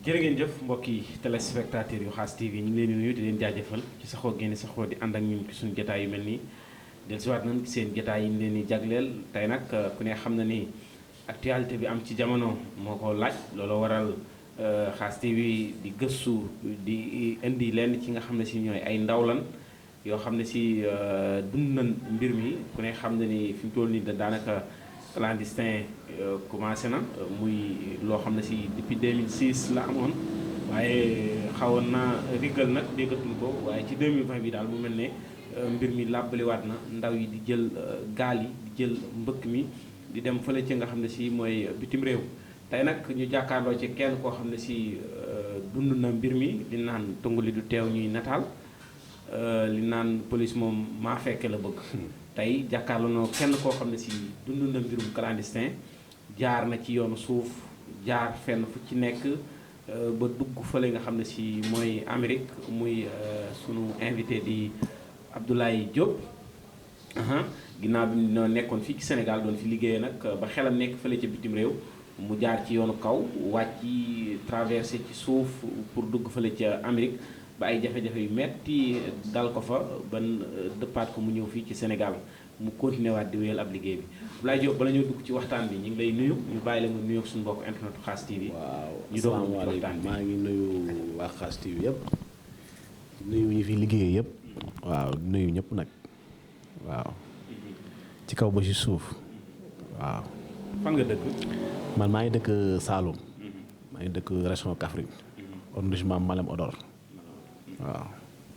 jërë ngeen jëf mbokki téléspectateurs yu Khass TV ñu ngi leen di nuyu di leen jaajëfal ci saxoo génn saxoo di ànd ak ñun ci suñu jotaay yu mel nii dellusiwaat nañ ci seen jotaay yi ñu leen di jagleel tey nag ku ne xam na ni actualité bi am ci jamono moo ko laaj loolu waral Khass TV di gëstu di indi lenn ci nga xam ne si ñooy ay ndaw lan yoo xam ne si dund nañ mbir mi ku ne xam na ni fi mu toll nii daanaka clandestin commencé na muy loo xam ne si depuis 2006 la amoon waaye xawoon na rigal nag déggatul ko waaye ci 2020 bi daal mu mel ne mbir mi làbbaliwaat na ndaw yi di jël gaal yi di jël mbëkk mi di dem fële ci nga xam ne si mooy bitim réew tey nag ñu jàkkaarloo ci kenn koo xam ne si dund na mbir mi di naan tunguli du teew ñuy nataal li naan police moom maa fekke la bëgg tey jàkkaarloo noo kenn koo xam ne si dund na mbirum clandestin jaar na ci yoonu suuf jaar fenn fu ci nekk ba dugg fële nga xam ne si mooy Amérique muy sunu invité di Abdoulaye Diop ginnaaw bi noo nekkoon fii ci Sénégal doon fi liggéeyee nag ba xelam nekk fële ca bitim réew mu jaar ci yoonu kaw wàcc traversé ci suuf pour dugg fële ca Amérique ba ay jafe-jafe yu metti dal ko fa ban dëppaat ko mu ñëw fii ci Sénégal mu continué waat di wéyal ab liggéey bi Abdoulaye Diop bala ñoo dugg ci waxtaan bi ñu ngi lay nuyu ñu bàyyi la mu nuyu ak suñu mbokk internet Khass TV. waaw ñu doog ci waxtaan bi maa ngi nuyu waa Khass TV yëpp nuyu ñi fi liggéey yëpp. waaw nuyu ñëpp nag waaw. ci kaw ba ci suuf waaw. fan nga dëkk. man maa ngi dëkk Saloum. maa ngi dëkk région Kaffrine. arrondissement Malem Hodar. waaw.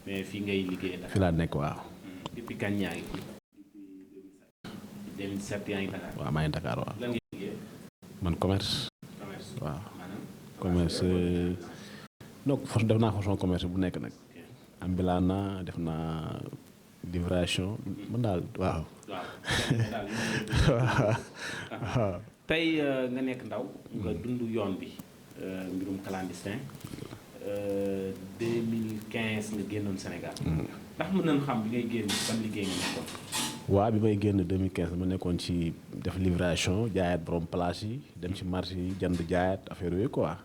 mais fii ngay liggéey Dakar. fi laa nekk waaw. depuis kañ yaa ngi fi. 2007 yaa ngi Dakar. waaw maa ngi Dakar waaw. lan ngay liggéey. man commerce. commerce waaw. maanaam. commerce donc def naa façon commerce bu nekk nag. ambulant naa def naa livration man daal waaw. waaw. tey nga nekk ndaw. nga dund yoon bi mbirum clandestin 2015 nga génnoon Sénégal. ndax mën nañ xam bi ngay génn ban liggéey nga nekkoon. waaw bi may génn 2015 ma nekkoon ci def livration jaayaat borom place yi dem ci marché yi jënd jaayaat affaire yooyu quoi.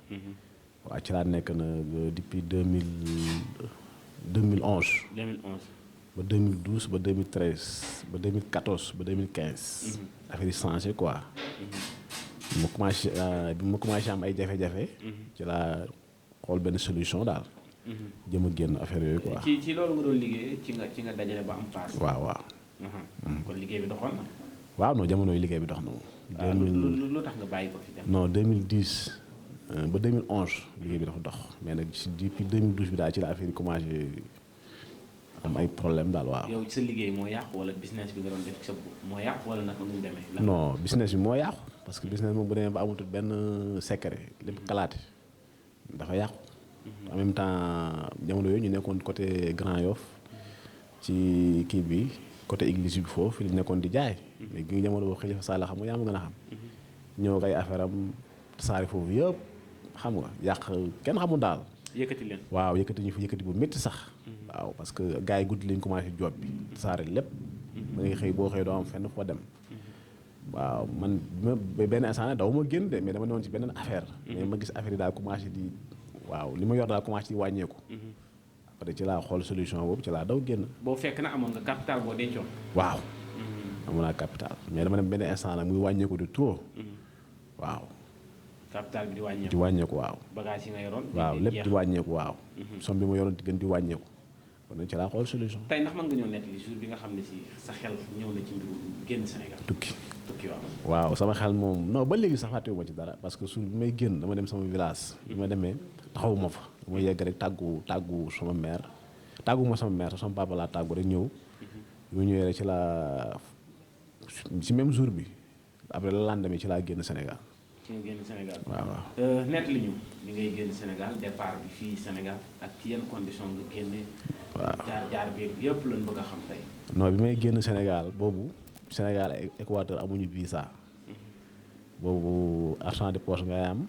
waaw ci laa nekk na depuis 2011. 2011. ba 2012 ba 2013 ba 2014 ba 2015. affaire yi changé quoi. bi ma commencé am ay jafe-jafe. ci laa xool benn solution daal. jëm a génn affaire yooyu quoi. ci loolu nga doon liggéey ci nga dajale ba am paas. waaw waaw. kon liggéey bi doxoon na. waaw non jamono yi liggéey bi dox na moom. lu tax nga bàyyi ko fi dem. non 2010 ba 2011 liggéey bi dafa dox mais nag depuis 2012 bi daal ci la affaire yi commencé am ay problème daal waaw. yow sa liggéey moo yàqu wala business bi nga doon def sa moo yàqu wala naka nu mu demee. non business bi moo yàqu parce que business moom bu demee ba amatul benn secret lépp kalaate dafa yàqu. en même temps jamono yooyu ñu nekkoon côté Grand Yoff ci kii bi côté église bi foofu fi ñu nekkoon di jaay. léegi jamono boobu Khalifa Sall xam nga yaa ma gën a xam. ñëw kay affaire am tasaare foofu yëpp xam nga yàq kenn xamul daal. yëkkati leen. waaw yëkkati ñu fi yëkkati bu métti sax. waaw parce que gars yi guddi lañ commencé job bi tasaare lépp. ba ngay xëy boo xëy doo am fenn foo dem. waaw man benn instant daw ma génn de mais dama ne woon ci beneen affaire. mais ma gis affaire yi daal commencé di. waaw li ma yor daal commencé di wàññeeku. après ci laa xool solution boobu ci laa daw génn. boo fekk na amoon nga capital boo dencoon. waaw. amoon naa capital mais dama dem benn instant nag muy wàññeeku de trop. waaw. capital bi di wàññeeku. di wàññeeku waaw. bagage yi nga yoroon. waaw lépp di wàññeeku waaw. somme bi ma yoroon di gën di wàññeeku. kon nag ci laa xool solution. tey ndax mën nga ñëw nettali jour bi nga xam ne si sa xel ñëw na ci mbiru génn Sénégal. tukki waaw. waaw sama xel moom non ba léegi sax fàttewu ma ci dara parce que su bi may génn dama dem sama village. bi ma demee taxawuma fa. dama yegg rek tàggu sama mère. tàgguma sama mère sama papa laa tàggu rek ñëw. bi ma ñëwee rek ci laa ci même jour bi après le lendemain ci laa génn Sénégal. ci nga génn Sénégal. waaw nettali ñu li ngay génn Sénégal départ bi fii Sénégal ak ci yenn condition nga génne. waaw jaar bi yëpp lañ bëgg a xam tey. non bi may génn Sénégal boobu Sénégal Équateur amuñu visa. boobu argent de poche ngay am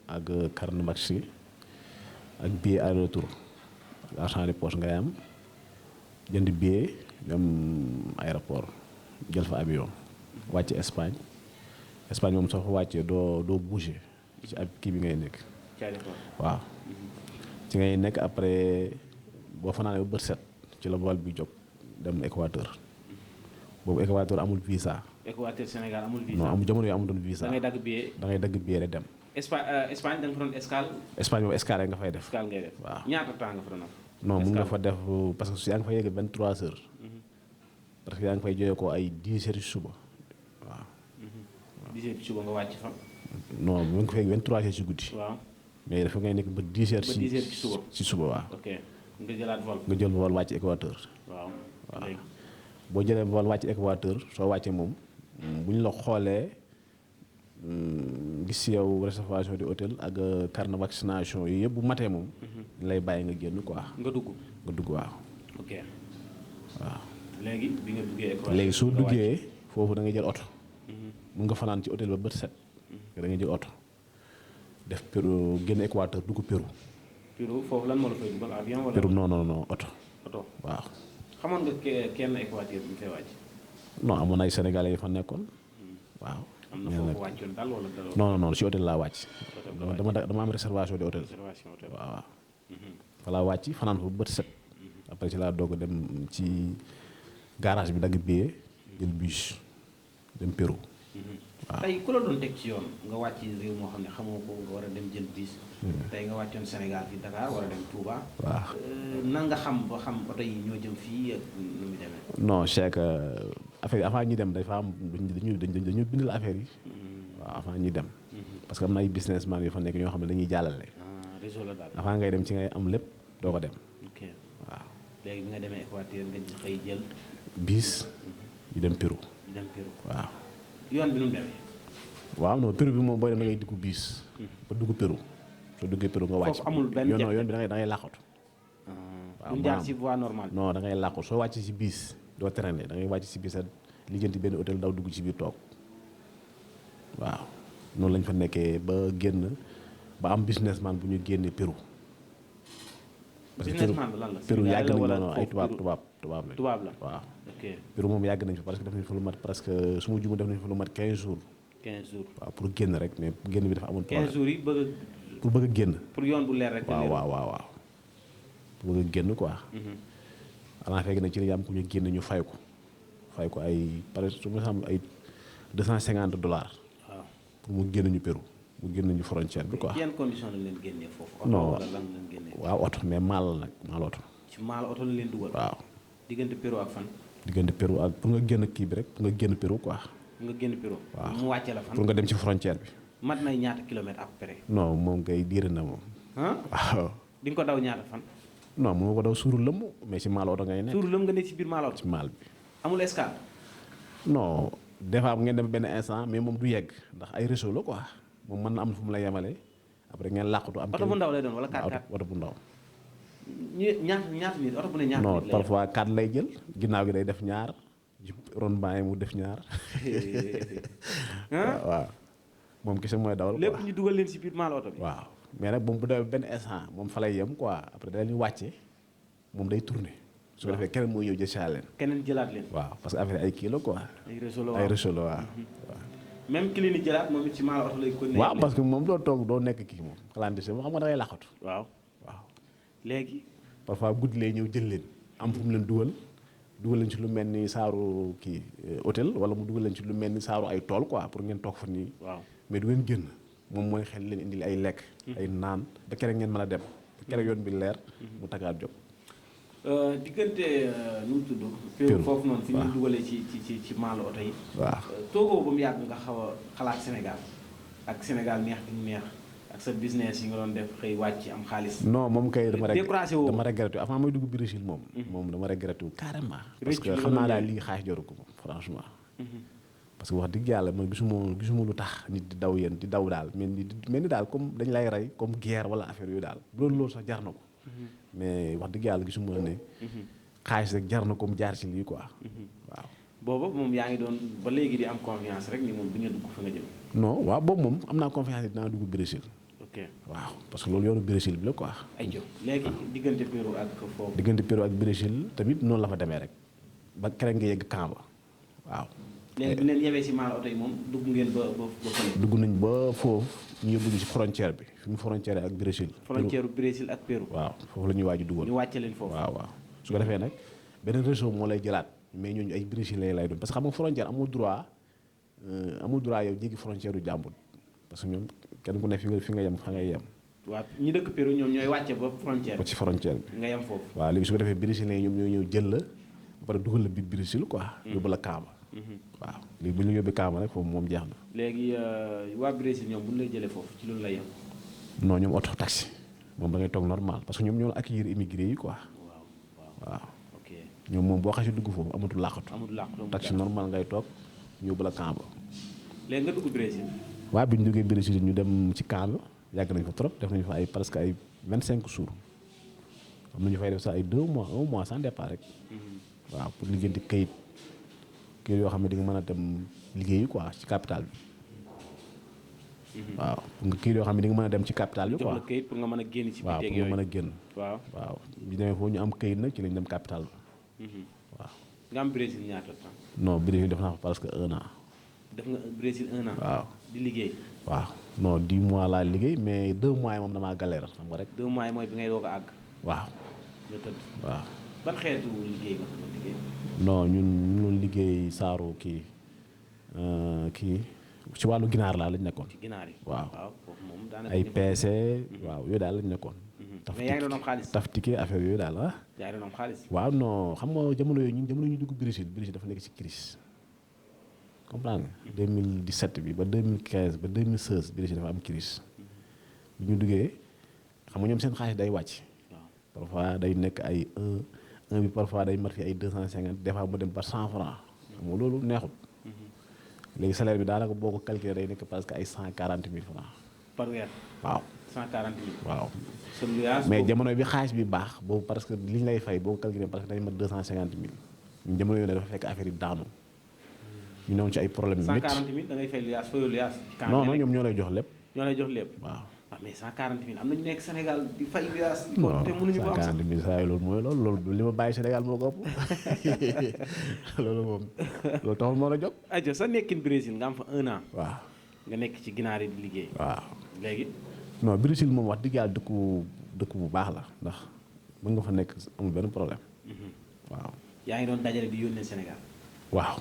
ak carte maxi ak billet aller retour ak argent de poche ngay am jënd billet dem aéroport jël fa avion wàcc Espagne moom soo fa wàccee doo bouger ci ab kii bi ngay nekk waaw ci ngay nekk après boo fanaanee ba bët set ci la vol bi jóg dem Équateur boobu Équateur amul visa. Équateur Sénégal amul visa. non amul jamono yi amul doon visa. da ngay dagg billet. da ngay dagg billet rek dem. Espagne da nga fa doon escale. Espagne moom escale nga fay def. escale ngay def waaw ñaata temps nga fa doon am. non mun nga fa def parce que su yaa ngi fay yegg 23 heures. parce que yaa ngi fay jógee ko ay 10 heures ci suba waaw. 10 heures ci suba nga wàcc fa. non mu ngi fay 23 heures ci guddi. waaw mais dafa ngay nekk ba 10 heures. ba 10 heures ci suba ci suba waaw. ok nga jëlaat vol. nga jël vol wàcc Équateur. waaw léegi. boo jëlee vol wàcc Équateur soo wàccee moom bu ñu la xoolee gis ci yow réservation de hôtel ak carte de vaccination yi yëpp bu matee moom. lay bàyyi nga génn quoi. nga dugg. nga dugg waaw. ok waaw. léegi bi nga duggee Équateur. léegi soo duggee foofu da ngay jël oto. mun nga fanaan ci hôtel ba bët set. da ngay jël oto def Pérou génn Équateur dugg Pérou. Pérou foofu lan moo la fay dugal avion wala. Pérou non oto. oto waaw. xamoon nga kenn Équateur bi ñu fay wàcc. non amoon ay sénégalais yi fa nekkoon. waaw. am na foofu wàccoon daal wala daloo. non ci hôtel laa wàcc. dama am réservation de hôtel. réservation hôtel waaw. fa laa wàcc fanaan fa bët set. après ci laa doog a dem ci garage bi dagg billet jël bus dem Pérou. waaw tey ku la doon teg ci yoon nga wàcc réew moo xam ne xamoo ko nga war a dem jël bus. tey nga wàccoon Sénégal fi Dakar war a dem Touba. waaw nan nga xam ba xam oto yi ñoo jëm fii ak nu mu demee. non c'est que affaire yi avant ñuy dem dafa am dañu bindal affaire yi. waaw avant ñuy dem. parce que am na ay businessman yu fa nekk ñoo xam ne dañuy jàllale. réseau la daal. avant ngay dem ci ngay am lépp doo ko dem. ok waaw. léegi bi nga demee Équateur nga xëy jël. bis yu dem Pérou. dem Pérou. waaw. yoon bi nu mu demee. waaw non Pérou bi moom booy dem da ngay dugg bis. ba dugg Pérou. soo duggee Pérou nga wàcc. foofu amul benn yoon bi da ngay làqatu. waaw du jaar ci voie normale. non da ngay làqu soo wàcc ci bis doo traîner da ngay wàcc ci bis a lijjanti benn hôtel daw dugg ci biir toog waaw noonu lañ fa nekkee ba génn ba am businessman bu ñu génnee Pérou. businessman lan la. Pérou yàgg nañ la ay tubaab lañ. tubaab la waaw. ok Pérou moom yàgg nañ fa parce que def nañ fa lu mat presque su ma juumee def nañ fa lu mat 15 jours. 15 jours. waaw pour génn rek mais génn bi dafa amoon problème. 15 jours yi bëgg pour bëgg a génn. pour yoon bu leer rek. waaw pour bëgg a génn quoi. xanaa fekk na ci li am ku ñu génn ñu fay ko ay pare su ma xam ay $250. waaw pour mu génn ñu Pérou mu génn ñu frontière bi quoi. yan condition lañ leen génnee foofu. non oto wala lan lañ génnee. waaw oto mais maal la nag maal oto. ci maal oto la leen dugal. waaw diggante Pérou ak fan. diggante Pérou ak pour nga génn kii bi rek pour nga génn Pérou quoi. nga génn Pérou. waaw mu wàcce la fan. pour nga dem ci frontière bi. mat nay ñaata kilomètres après. non moom kay diir na moom. waaw. di nga ko daw ñaata fan. non moo ko daw suuru lëmm mais ci maal oto ngay nekk. suuru lëm nga nekk ci biir maal oto. ci maal bi. amul escale. non des fois ngeen dem benn instant mais moom du yegg ndax ay réseau la quoi moom mën na am fu mu la yemale après ngeen làqatu am. oto bu ndaw lay doon wala 4x4 oto bu ndaw. ñaata nit oto bu ne ñaata non nit lay parfois 4 lay jël ginnaaw gi day def ñaar ji ron bàyyi mu def ñaar. waaw moom kese mooy dawal. lépp ñu dugal leen ci biir maal oto bi. waaw mais nag moom bu demee benn instant moom fa lay yem quoi après da leen wàcce moom day tourner. su ko defee keneen mooy ñëw jël leen. keneen jëlaat leen. waaw parce que affaire ay kii la quoi. ay réseau la waaw ay réseau la waaw. même ki leen di jëlaat moom it ci maal oto lay ko. waaw parce que moom doo toog doo nekk kii moom clandestin moom xam nga da ngay laqatu. waaw léegi. parfois guddi lay ñëw jël leen am fu mu leen dugal leen ci lu mel ni saaru kii hôtel wala mu dugal leen ci lu mel ni saaru ay tool quoi pour ngeen toog fa nii. waaw mais du ngeen génn moom mooy xel leen indil ay lekk. ay naan ba keroog ngeen mën a dem. ba keroog yoon bi leer. mu tagaat jóg. diggante nu mu tudd. Pérou foofu noonu fi ñu dugalee ci maalu oto yi. waaw toogoo ba mu yàgg nga xaw a xalaat Sénégal ak Sénégal neex bi mu neex ak sa business yi nga doon def xëy wàcc am xaalis. non moom kay dama regretté avant may dugg Brésil moom. moom dama regretté wu carrément. parce que xam naa daal lii xaalis joru ko moom franchement. parce que wax dëgg yàlla man gisuma lu tax nit di daw yéen di daw daal mel ni daal comme dañ lay rey comme guerre wala affaire yooyu daal bu doon loolu sax jar na ko. mais wax dëgg yàlla gisuma ne. xaalis rek jar na comme jaar ci lii quoi. waaw. boobu moom yaa ngi doon ba léegi di am confiance rek ni moom bi nga dugg fa nga jëm. non waaw boobu moom am naa confiance ne dinaa dugg Brésil. ok waaw parce que loolu yoonu Brésil bi la quoi. ay jo léegi diggante Pérou ak foofu. diggante Pérou ak Brésil tamit noonu la fa demee rek ba keroog nga yegg camp ba waaw. léegi bi leen yebee si maal oto yi moom dugg ngeen ba fële. dugg nañ ba foofu ñu yóbbu ñu ci frontière bi fi mu frontière ak Brésil. frontière Brésil ak Pérou. waaw foofu la ñuy waaj a dugal. ñu wàcce leen foofu. waaw su ko defee nag beneen réseau moo lay jëlaat mais ñooñu ay brésilien lay doon parce que xam nga frontière amul droit yow jéggi frontière du jàmbur parce que ñoom kenn ku ne fi nga yem fa ngay yem. waaw ñi dëkk Pérou ñoom ñooy wàcce ba frontière. ba ci frontière bi. nga yem foofu. waaw léegi su ko defee brésilien ñoom ñooy ñëw jël la ba pare dugal la biir Brésil quoi. yóbbu la Kaaba. waaw léegi bu ñu la yóbbee Kaaba rek foofu moom jeex na. léegi waa Brésil ñoom bu ñu lay jëlee foofu ci loolu lay yem. non ñoom auto taxi moom da ngay toog normal parce que ñoom ñoo accueillir immigré yi quoi. waaw. ok ñoom moom boo xasee dugg foofu amatul làqatu. amul làqatu taxi normal ngay toog ñu yóbbu la Kaaba. léegi nga dugg Brésil. waaw bi ñu jógee Brésil ñu dem ci Kaaba yàgg nañ fa trop def nañu fa ay presque ay 25 jours am na ñu fay def sax ay 2 mois 1 mois sans départ rek. waaw pour liggéeyanti kayit yoo xam ne di nga mën a dem liggéeyi quoi ci capital bi. waaw pour nga kayit yoo xam ne di nga mën a dem ci capital bi quoi. jox la kayit pour nga mën a génn ci waaw biir pour nga mën a génn. waaw bi demee foofu ñu am kayit nag ci lañ dem capital bi. waaw. nga am Brésil ñaata temps. non Brésil def naa fa presque 1 an. def nga Brésil 1 an. waaw di liggéey. waaw non 10 mois laa liggéey mais 2 mois yi moom damaa galère xam nga rek. 2 mois yi mooy bi ngay doog a àgg. waaw. nga tëdd. waaw. ban xeetu liggéey nga xam ne liggéey. non ñun ñu liggéey saaru kii ci wàllu ginaar laa lañ nekkoon. ci ginaar yi. waaw foofu moom daanaka ay PC. waaw yooyu daal lañ nekkoon. mais yaa ngi doon am xaalis. taf ticket affaire yooyu daal ah. yaa ngi doon am xaalis. waaw non xam nga jamono yooyu ñun jamono ñu dugg Brésil dafa nekk ci crise comprendre nga. 2017 bi ba 2015 ba 2016 Brésil dafa am crise bi ñu duggee xam nga ñoom seen xaalis day wàcc. parfois day nekk ay 1 bi parfois day mat fi ay 250 des fois mu dem par 100 francs xam nga loolu neexut. léegi salaire bi daanaka boo ko calculé day nekk presque ay 140 000 francs par weer. waaw 140 000. waaw. mais jamono bi xaalis bi baax boobu parce que li ñu lay fay boo ko calculé parce que day mat 250 000 ñun jamono yooyu dafa fekk affaire yi daanu. ñu newoon ci ay problème yu métti 140 000 da ngay fay luyaas fayoo luyaas. non ñoom ñoo lay jox lépp. ñoo lay jox lépp. waaw. mais 140 000 am na ñu nekk Sénégal di fay luyaas. non te mënuñu ko am sax 140 000 saa yi loolu mooy loolu li ma bàyyi Sénégal moo ko ëpp loolu moom loolu taxul moo la jóg. ajo sa nekkin Brésil nga am fa 1 an. waaw. nga nekk ci ginaar yi di liggéey. waaw. léegi. non Brésil moom wax dëgg yàlla dëkk bu baax la ndax mën nga fa nekk amul benn problème. waaw. yaa ngi doon dajale di yónnee Sénégal. waaw.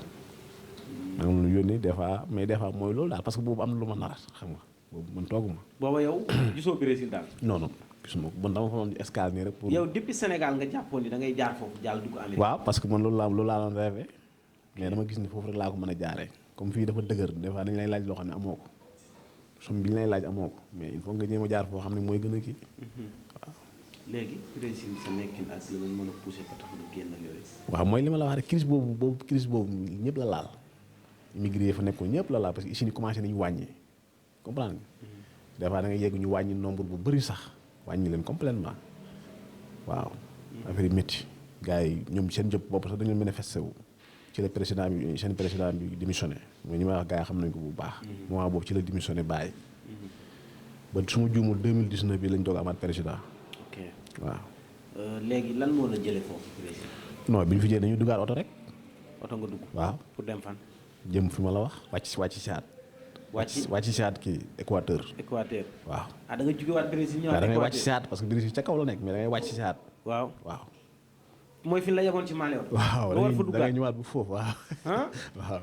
am lu yónnee des fois mais des fois mooy loolu daal parce que boobu am na lu ma nar xam nga boobu man tooguma. booba yow gisoo Brésil daal. non gisuma ko man dama fa doon escale nii rek. pour yow depuis Sénégal nga jàppoon ni da ngay jaar foofu jàll dugg Amérique. waaw parce que man loolu laa doon rêvé mais dama gis ni foofu rek laa ko mën a jaaree comme fii dafa dëgër des fois dañ lay laaj loo xam ne amoo ko somme bi ñu lay laaj amoo ko mais il faut nga jéem a jaar foo xam ne mooy gën a kii. waaw. léegi Brésil sa nekkin ak li mën a poussé ba tax nga génn ak yooyu. waaw mooy li ma la wax rek crise boobu ñëpp la laal immigré fa nekkoon ñëpp la laal parce que ici ni commencé nañu wàññi comprendre nga. des fois da ngay yegg ñu wàññi nombre bu bëri sax wàññi leen complètement waaw. affaire yi métti gars yi ñoom seen jëpp bopp sax dañu manifesté wu ci la président bi seen président bi démissionné mooy ñi may wax gars yi xam nañ ko bu baax. moment boobu ci la démissionné bàyyi. ba su ma juumul 2019 bi lañ doog amaat président. ok waaw. léegi lan moo la jëlee foofu Brésil. non bi ñu fi jëlee dañu duggaat oto rek. oto nga dugg. waaw pour dem fan. jëm fi ma la wax wàcc si aat. wàcc si aat kii Équateur. waaw. da nga jógewaat Brésil ñëwaat. da ngay wàcc si aat parce que Brésil ca kaw la nekk mais da ngay wàcc si aat. waaw. mooy fi la yemoon ci Mali woon. waaw da ngay ñëwaat bu foofu waaw. waaw.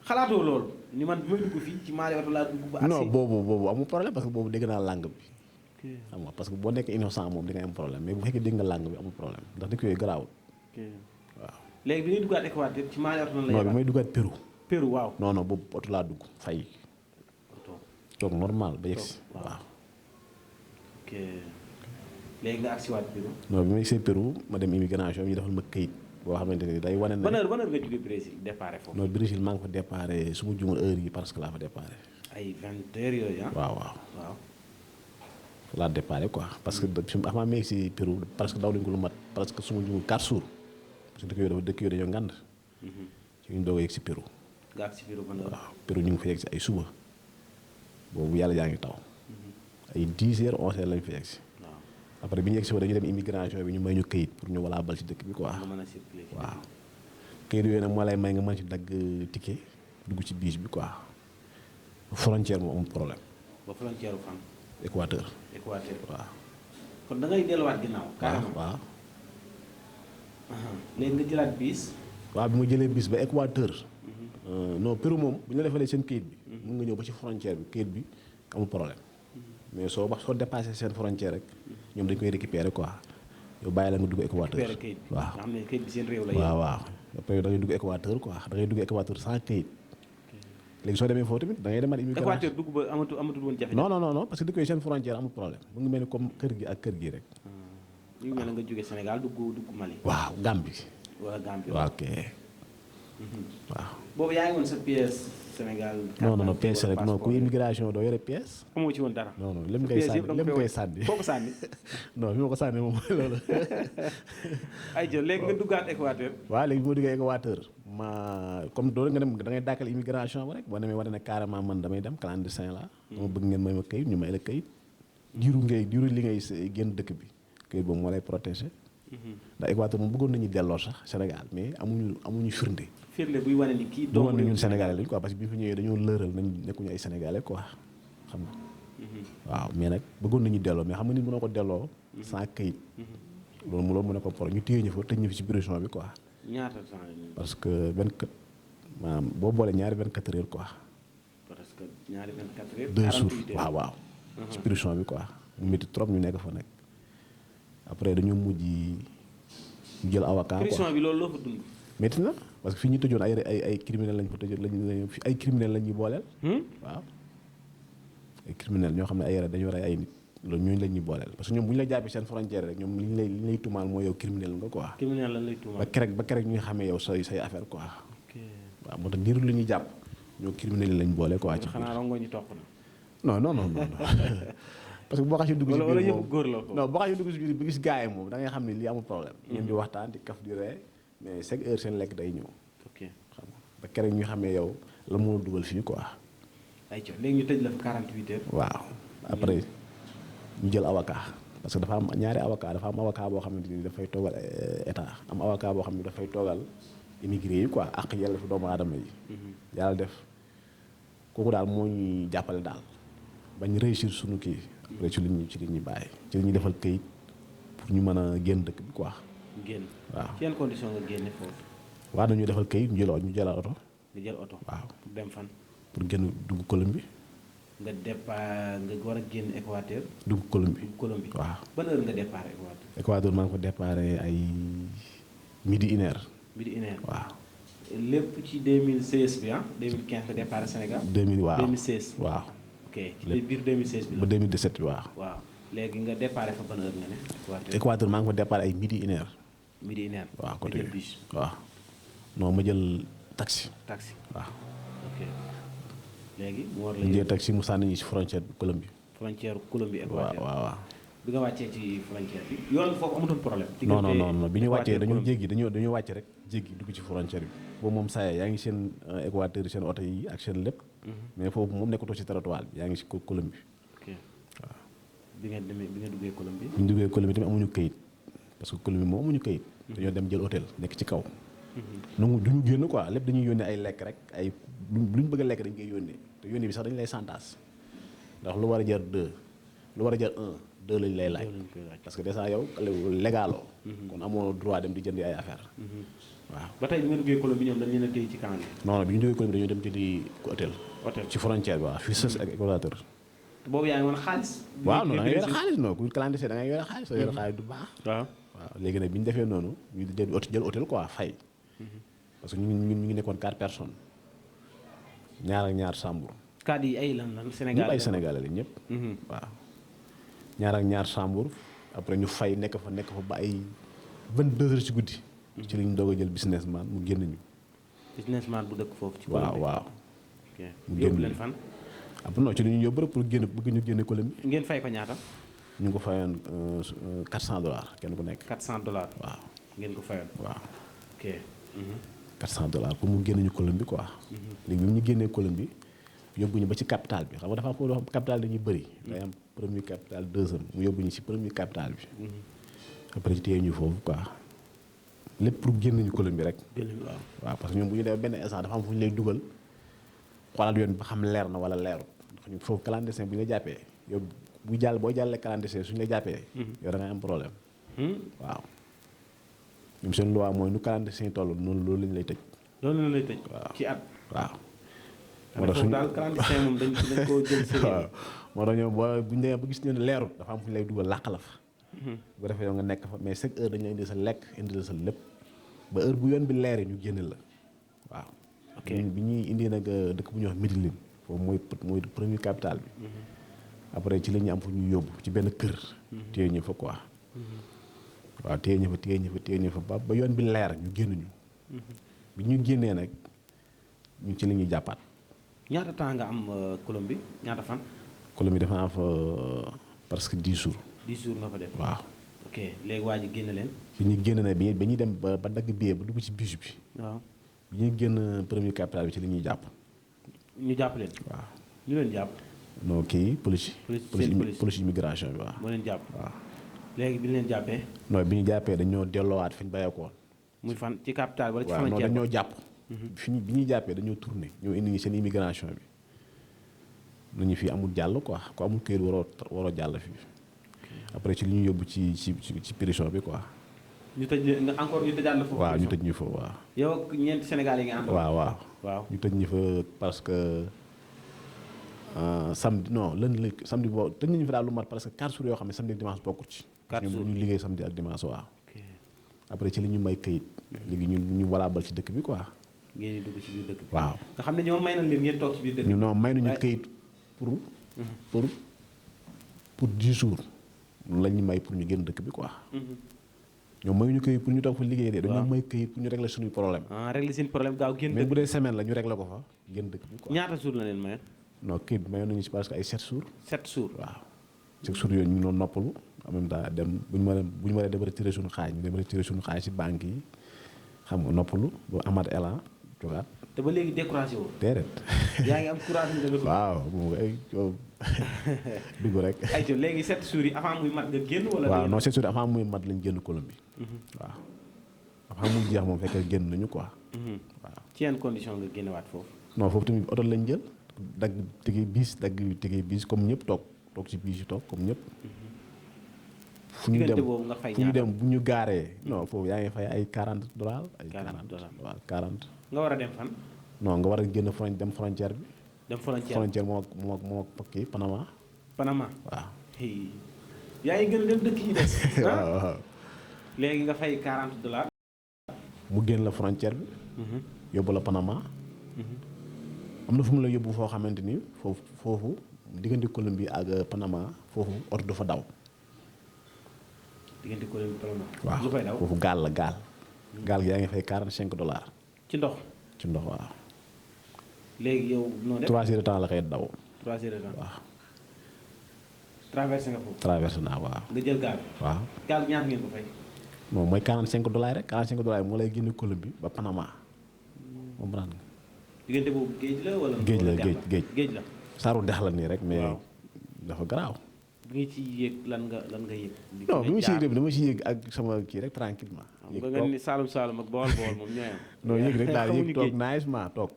xalaatoo loolu ni man bi ma dugg fii ci Mali woon laa dugg ba. non boobu amul problème parce que boobu dégg naa langue bi. xam nga parce que boo nekkee innocent moom di ngay am problème mais bu fekkee dégg nga langue bi amul problème ndax dëkk yooyu garaawul. waaw. léegi bi ngay duggaat Équateur ci Mali woon la. non bi may duggaat Pérou. waaw. non boobu oto laa dugg fay. toog normal ba yegg si waaw. ok léegi nga agsiwaat Pérou. non bi ma yegsee Pérou ma dem immigration ñu defal ma këyit boo xamante ni day wane ne. ban heure nga jógee Brésil départ foofu. non Brésil maa ngi fa départ su ma juumul heure yi parce que laa fa départ. ay 20 heures yooyu ah. waaw. laa départ quoi parce que avant ma yegsi Pérou parce que daw nañu ko lu mat parce que su ma juumul 4 jours parce que dëkk yooyu dañoo ngand. ci ñu doog a yegsi Pérou. nga agsi Pérou ban heure. waaw Pérou ñu ngi fa yegsi ay suba boobu yàlla yaa ngi taw. ay 10 heures 11 heures lañu fa yegsi. après bi ñu yegsi ba dañu dem immigration bi ñu may ñu këyit pour ñu walaa bal ci dëkk bi quoi. nga mën a circuler. waaw këyit yooyu nag moo lay may nga mën ci dagg ticket dugg ci biis bi quoi frontière moom amul problème. ba frontière fan. Équateur. waaw. kon da ngay delluwaat ginnaaw. carrément waaw. léegi nga jëlaat bis. waaw bi ma jëlee bis ba Équateur. non Pérou moom bu ñu la defalee seen kayit bi. mën nga ñëw ba ci frontière bi kayit bi amul problème. mais soo dépassé seen frontière rek ñoom dañ koy récupérer quoi yow bàyyi la nga dugg Équateur. récupérer kayit bi waaw nga xam ne kayit bi seen réew la. waaw après da ngay dugg Équateur quoi da ngay dugg Équateur sans kayit. léegi soo demee foofu tamit da ngay demaat immigration. Équateur dugg ba amatul woon jafe. non parce que dëkk yi seen frontière amul problème mu ngi mel ni comme kër gi ak kër gi rek. ñu ngi mel ne nga jógee Sénégal dugg Mali. waaw Gambie. wala Gambie. waaw ok. waaw. boobu yaa ngi woon sa pièce Sénégal. non pièce rek non ku immigration doo yore pièce. amoo ci woon dara. non lépp ngay sànni foo ko sànni. non fi ma ko sànni moom mooy loolu. ay jël léegi nga duggaat Équateur. waaw léegi boo duggee Équateur comme doole nga dem da ngay dàkkal immigration ba rek boo demee war ne carrément man damay dem clandestin la dama bëgg ngeen may ma kayit ñu may la kayit diiru li ngay génn dëkk bi kayit boobu moo lay protéger. ndax Équateur moom bëggoon nañu delloo sax Sénégal mais amuñu firnde. firnde buy wane ni kii doomu woon na ñun Sénégalais lañ quoi parce que bi fi ñëwee dañoo lëral nañ nekkuñu ay Sénégalais quoi xam nga. waaw mais nag bëggoon nañu delloo mais xam nga nit mënoo ko delloo. sans kayit. loolu mu ne ko problème ñu téye ñu fa tëj ñu fi ci prison bi quoi. ñaata temps parce que 24 maanaam boo boolee ñaari 24 heures quoi. parce que ñaari 24 heures. 2 jours waaw. ci prison bi quoi mu métti trop ñu nekk fa nekk. après dañoo mujj ñu jël avocat quoi prison bi loolu loo fa dund. métti na parce que fii ñu tëjoon ay criminel lañ fa tëjoon ay criminel lañ ñu booleel. waaw ay criminel ñoo xam ne dañoo rey ay nit loolu ñooñu lañ ñu booleel parce que ñoom bu ñu la jàppee seen frontière rek ñoom li ñu lay tumaal mooy yow criminel nga quoi. criminel lan lay tumaal ba kerek ñu nga xamee yow say affaire quoi. waaw moo tax diiru li ñuy jàpp ñoo criminel lañ boole quoi. ci xanaa rongo ñu topp na. non. parce que boo xasee dugg si biir moom góor la non boo xasee dugg si biir bi gis gars yi moom da ngay xam ne lii amul problème. ngeen di waxtaan di kaf di ree mais chaque heure seen lekk day ñëw. ok xam nga ba keroog ñu xamee yow la moo dugal fii quoi. ayca léegi ñu tëj la fa 48 heures. waaw après ñu jël avocat parce que dafa am ñaari avocat dafa am avocat boo xamante ni dafay toogal état am avocat boo xam ne dafay toogal immigré yi quoi ak yàlla fi doomu aadama yi. yàlla def kooku daal moo ñuy jàppale daal bañ réussir suñu kii. après ci li ñuy bàyyi ci li ñuy defal këyit pour ñu mën a génn dëkk bi quoi. génn waaw ci yan condition nga génne foofu. waaw dañuy defal këyit ñu jëlaat oto. nga jël oto. waaw pour dem fan. pour génn dugg Colombie. nga départ nga war a génn Équateur. dugg Colombie waaw. ban heure nga départ Équateur. Équateur maa ngi ko départ ay midi une heure. midi une heure waaw. lépp ci 2016 bi 2015 nga départ Sénégal. 2000 waaw 2016 waaw. ok ci biir 2016 bi la. ba 2017 bi waaw. waaw léegi nga départ fa ban heure nga ne. Équateur maa ngi ko départ ay midi une heure. midi une heure. waaw côté jël bus. waaw non ma jël taxi. waaw. ok léegi mu war la ñu jël taxi mu sànni ñu si frontière Colombie. frontière Colombie Équateur. waaw. bi nga wàccee ci frontière bi yoon foofu amutoon problème. non bi ñu wàccee dañoo jéggi dañoo wàcce rek jéggi dugg ci frontière bi. boobu moom saa yaa ngi seen Équateur seen oto yi ak seen lépp. mais foofu moom nekkatoo ci territoire bi yaa ngi si Colombie. ok waaw. bi nga duggee Colombie. bi ñu duggee Colombie tamit amuñu këyit parce que Colombie moom amuñu këyit. dañoo dem jël hôtel nekk ci kaw. donc duñu génn quoi lépp dañuy yónnee ay lekk rek ay luñ bëgg a lekk dañ koy yónnee te yónnee bi sax dañu lay santaas ndax lu war a jar 2 lu war a jar 1 2 lañ lay laaj. parce que déjà yow légaloo. kon amoo droit dem di jëndi ay affaire waaw. ba tey bi nga duggee Colombie ñoom dañ leen a téye ci camp bi. non bi ñu duggee Colombie dañoo dem jëndi hôtel. ci frontière bi waaw fii sës ak Équateur. boobu yaa ngi woon xaalis. waaw non da ngay yore xaalis non ku clandestin da ngay yore xaalis soo yore xaalis du baax. waaw léegi nag bi ñu defee noonu ñu jël hôtel quoi fay. parce que ñu ngi nekkoon 4 personnes ñaar ak ñaar chambre. cadre yi ay lan Sénégal ñëpp ay Sénégalais lañ ñëpp. waaw ñaar ak ñaar chambre après ñu fay nekk fa ba ay 22 heures ci guddi. ci lañ doog a jël businessman mu génn ñu. businessman bu dëkk foofu. ci waaw. ok yóbbu leen fan. après non ci li ñu yóbbu rek pour bëgg ñu génne Colombie. ngeen fay ko ñaata. ñu ngi ko fayoon $400 kenn ku nekk. $400. waaw ngeen ko fayoon. waaw. ok. $400 pour mu génne ñu Colombie quoi. léegi bi mu ñu génnee Colombie yóbbu ñu ba ci capitale bi xam nga dafa am foofu capitale dañuy bëri. day am premier capitale deuxième mu yóbbu ñu ci premier capitale bi. après ci téye ñu foofu quoi lépp pour génne ñu Colombie rek. waaw parce que ñoom bu ñu demee benn instant dafa am fu ñu lay dugal xoolaat yoon bi ba xam leer na wala leerul ndax foofu clandestin bu ñu la jàppee yow boo jàllee clandestin suñu la jàppee. yow da ngay am problème. waaw ñoom seen loi mooy nu clandestin toll noonu loolu lañ lay tëj. loolu lañ lay tëj. waaw ci at. waaw. moo tax suñu daal clandestin moom dañ koo jël si. waaw moo tax ñoom bu ñu demee ba gis ne leerul dafa am fu ñu lay dugal làq la fa. bu defee yow nga nekk fa mais chaque heure dañu indi sa lekk indi la sa lépp ba heure bu yoon bi leeree ñu génne la waaw. ok bi ñuy indi nag dëkk bu ñuy wax Midilin foofu mooy premier capital bi. après ci la ñu am fu ñu yóbbu ci benn kër. téye ñu fa quoi. waaw téye ñu fa ba yoon bi leer ñu génn ñu. bi ñu génnee nag ñu ci la ñuy jàppaat. ñaata temps nga am Colombie ñaata fan. Colombie dafa am fa presque 10 jours. 10 jours nga fa def. waaw. ok léegi waa ji génn leen. bi ñu génn nag bi ñuy dem ba dagg billet ba dugg ci bus bi. waaw bi ñuy génn premier capital bi ci la ñuy jàpp. ñu jàpp leen. waaw ñu leen jàpp. non kii police. police immigration bi waaw. moo leen jàpp waaw. léegi bi ñu leen jàppee. non bi ñu jàppee dañoo delloowaat fi ñu bàyyeekoon. muy fan ci capital wala ci waaw frontière. non dañoo jàpp. bi ñuy jàppee dañoo tourné ñoo indi seen immigration bi. nañu fii amul jàll quoi ku amul këyit waroo jàll fii. après ci li ñu yóbbu ci prison bi quoi. ñu tëj nga encore ñu tëjaat la foofu. waaw ñu tëj ñu fa waaw. yow ak ñeenti Sénégal yi nga ànd. waaw ñu tëj ñu fa parce que samedi non lundi samedi boobu tëj nañu fa daal lu mat parce que 4 jours yoo xam ne samedi ak dimanche bokkut ci. 4 jours ñu liggéey samedi ak dimanche waaw. après ci li ñu may këyit. léegi ñu valable ci dëkk bi quoi. ngeen di dugg ci biir dëkk bi. waaw nga xam ne ñoom may nañ leen ngeen toog ci biir dëkk bi. non may nañu këyit pour 10 jours. loolu la ñu may pour ñu génn dëkk bi quoi. ñoom mayuñu këyit pour ñu toog fa liggéey de. dañoo may këyit pour ñu régler suñuy problème. régler seen problème gaaw génn. mais bu dee semaine la ñu régler ko fa génn dëkk bi quoi. ñaata jours la leen mayoon. non këyit mayoon nañu si parce que ay 7 jours. 7 jours waaw. 7 jours yooyu ñu ngi doon noppalu en même temps dem bu ñu mënee dem retiré suñu xaay ñu dem retiré suñu xaay si banque yi xam nga noppalu ba amaat élan jogaat. te ba léegi découragé wu. déedéet. yaa ngi am courage mu demee. waaw moom ay dugg rek. ayca léegi 7 jours yi avant muy mat nga génn wala. waaw non 7 jours avant muy mat lañ génn Colombie. waaw avant muy jeex moom fekk génn nañu quoi. waaw ci yenn condition nga génnewaat foofu. non foofu tamit oto lañ jël dagg tege bis comme ñëpp toog ci bis yi toog comme ñëpp. fu ñu dem boobu nga fay fu ñu dem bu ñu gaaree. non foofu yaa ngi fay ay $40. ay $40 waaw 40. nga war a dem fan. non nga war a génn dem frontière bi. dem frontière moo kii Panama. Panama waaw. yaa ngi gën a dem dëkk yi des. waaw. léegi nga fay $40. mu génn la frontière bi. yóbbu la Panama. am na fu mu la yóbbu foo xamante ni foofu diggante Colombie ak Panama foofu oto du fa daw. diggante Colombie Panama. waaw lu fay daw foofu gaal la gaal. gaal gi yaa ngi fay $45. ci ndox. waaw. léegi yow noo def 3 heures de temps la koy daw. 3 heures de temps waaw. traversé nga foofu. traversé naa waaw. nga jël gaal. waaw. gaal ñaata ngeen ko fay. moom mooy $45 rek $45 moo lay génne Colombie ba Panama. moom raan nga. diggante boobu géej la wala. géej la géej la. saaru dex la nii rek mais. dafa garaaw. bi nga ci yéeg lan nga yéeg. non bi ma si yéeg dama si yéeg ak sama kii rek tranquillement. yéeg toog nga ni Saalum ak Bawol moom ñooy am. non yéeg rek daal yéeg toog naajement toog.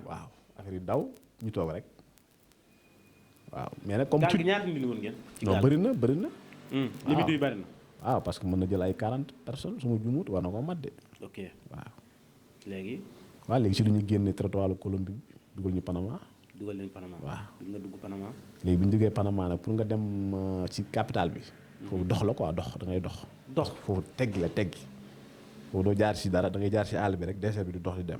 waaw affaire yi daw ñu toog rek. waaw mais nag comme. gaal gi ñaata nit woon ngeen. non bëri na. li muy duy bëri na. waaw parce que mën na jël ay 40 personnes su ma jumut war na koo mat de. ok waaw. léegi. waaw léegi si lu ñu génne trottoir Colombie bi dugal ñu Panama. dugal leen Panama. waaw nga dugg Panama. léegi bu ñu duggee Panama nag pour nga dem ci capitale bi. foofu dox la quoi dox da ngay dox. dox foofu teggi la teggi. foofu doo jaar si dara da ngay jaar si àll bi rek désert bi di dox di dem.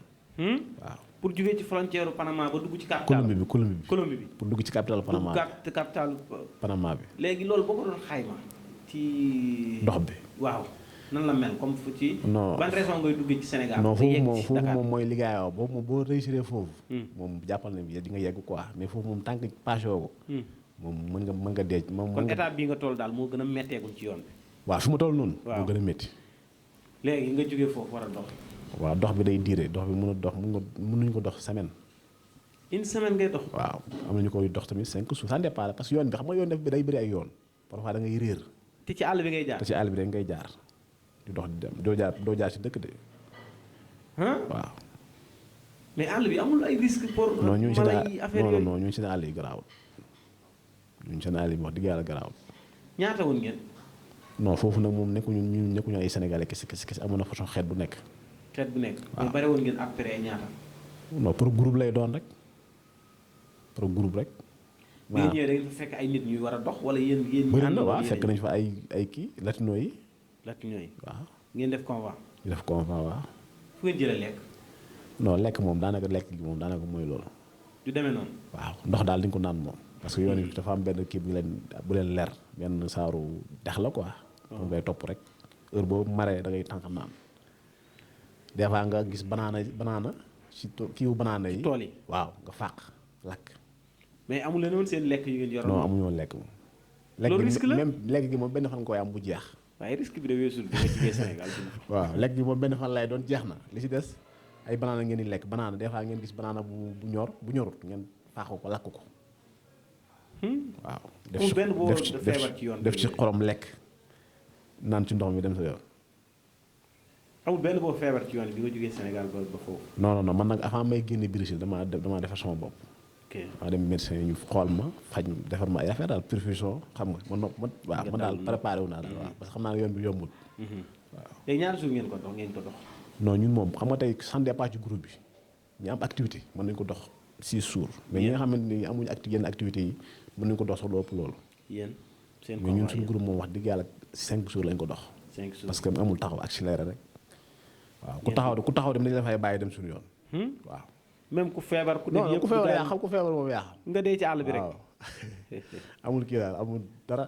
waaw pour jógee ci frontière Panama ba dugg ci capitale. Colombie bi. pour dugg ci capitale Panama bi dugg capitale Panama bi. léegi loolu boo ko doon xayma ci. dox bi waaw. nan la mel comme fu ci. non ban raison ngay duggee ci Sénégal. non foofu moom mooy liggéeyoo boobu moom boo réussir foofu. moom jàppal ne di nga yegg quoi mais foofu moom tant que passé woo ko. moom mën nga deej moom. kon état bii nga toll daal moo gën a métteegul ci yoon bi. waaw fi ma toll noonu. waaw moo gën a métti. léegi nga jógee foofu war a dox. waaw dox bi day diire dox bi mënuñu ko dox semaine. une semaine ngay dox. waaw am nañu koy dox tamit 5 jours ça dépend parce que yoon bi xam nga yoon def bi day bëri ay yoon parfois da ngay réer. te ci àll bi ngay jaar. te ci àll bi rek ngay jaar. di dox di dem doo jaar ci dëkk de. waaw. mais àll bi amul ay risque pour. non ñu ngi seen mala yi affaire yooyu non ñu ngi seen àll yi garaawul ñu ngi seen àll yi wax dëgg yàlla garaawul. ñaata woon ngeen. non foofu nag moom nekkuñu ay sénégalais kese amoon na façon xeet bu nekk. xeet bu nekk. waaw mais bare woon ngeen après ñaata. non pour groupe lay doon rek pour groupe rek. bi ngeen ñëwee da ngeen fa fekk ay nit ñuy war a dox wala yéen bëri na waaw fekk nañ fa ay kii latino yi. latino yi waaw. ngeen def convoi. ñu def convoi waaw. fu ngeen jëlee lekk. non lekk moom daanaka lekk gi moom daanaka mooy loolu. du demee noonu. waaw ndox daal di nga ko naan moom. parce que yoon yi dafa am benn kii bu leen leer benn saaru dex la quoi. moom ngay topp rek heure boobu maree da ngay tànk naan. des fois nga gis banaana ci kiiwu banaana yi. tool yi waaw nga fàq lakk. mais amu leen woon seen lekk yu ngeen yoroon. non amuñu woon lekk moom. loolu risque la même lekk gi moom benn fan nga koy am bu jeex. waaye risque bi da weesul bi nga jigee Sénégal. waaw lekk gi moom benn fan lay doon jeex na li ci des ay banaana ngeen di lekk banaana des fois ngeen gis banaana bu ñorut ngeen fàq ko lakk ko. waaw def ci xorom lekk naan ci ndox mi dem sa yoon. amul benn boo feebar ci yoon bi nga jógee Sénégal ba foofu. non man nag avant may génne Brésil damaa defar sama bopp. ok maa dem médecin ñu xool ma faj defar ma ay affaire daal perfusion xam nga man daal préparé wu naa daal waaw parce que xam naa ne yoon bi yombul. waaw léegi ñaari jours ngeen ko dox. non ñun moom xam nga tey sans départ ci groupe bi ñu am activité mën nañu ko dox 6 jours. mais ñi nga xamante ni amuñu yenn activité yi mën nañu ko dox sax lu ëpp loolu. yéen seen mais ñun suñu groupe moom wax dëgg yàlla 5 jours lañ ko dox. 5 jours parce que amul taxaw accéléré rek. waaw ku taxaw dem dañu la fay bàyyi dem suñu yoon. waaw. même ku feebar ku nekk yëpp ku feebar yaa xam ku feebar moom yaa xam. nga dee ci àll bi rek. amul kii daal amul dara.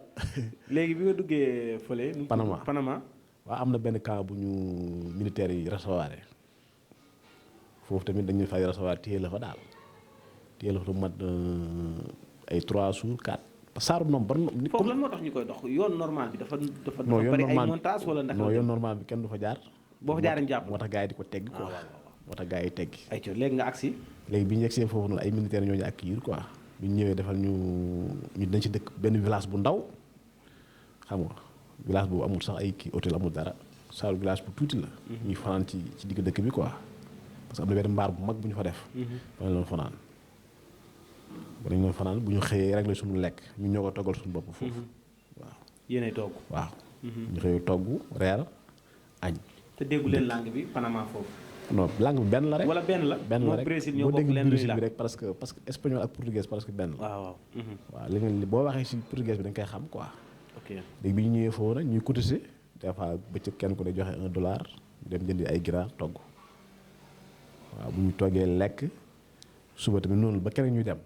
léegi bi nga duggee fële. Panama. waaw am na benn camp bu ñu militaires yi recevoir foofu tamit dañuy fay recevoir téye la fa daal téye la fa du mat ay 3 jours 4. saaru noom ban. foofu lan moo tax ñu koy dox yoon normal bi dafa bari ay montage wala ndax. non yoon normal bi kenn du fa jaar. boo fa jaaree ñu jàpp moo tax gars yi di ko teggi quoi. moo tax gars yi teggi. ayca léegi nga agsi. léegi bi ñu yegsee foofu noonu ay militaires ñoo ñu accueillir quoi bi ñu ñëwee defal ñu dañ ci dëkk benn village bu ndaw xam nga village boobu amul sax ay kii hôtel amul dara saaru village bu tuuti la. ñuy fanaan ci digg dëkk bi quoi parce que am na benn mbaar bu mag bu ñu fa def. fa lañ doon fanaan. bu ñu xëyee rek la suñu lekk ñu ñoo ko toggal suñu bopp foofu. waaw yéenay togg. waaw. ñu xëyee togg reer añ. te déggu leen langue bi Panama foofu. non langue bi benn la rek. wala benn la rek Brésil ñoo bokk leen Brésil bi rek parce que espagnol ak portugais parce que benn la. waaw. waaw li boo waxee si portugais bi da nga koy xam quoi. ok léegi bi ñu ñëwee foofu nag ñuy cotiser des fois bëccëg kenn ku ne joxe $1 dem jëndi ay ginaar togg waaw bu ñu toggee lekk suba tamit noonu ba keneen ñuy dem.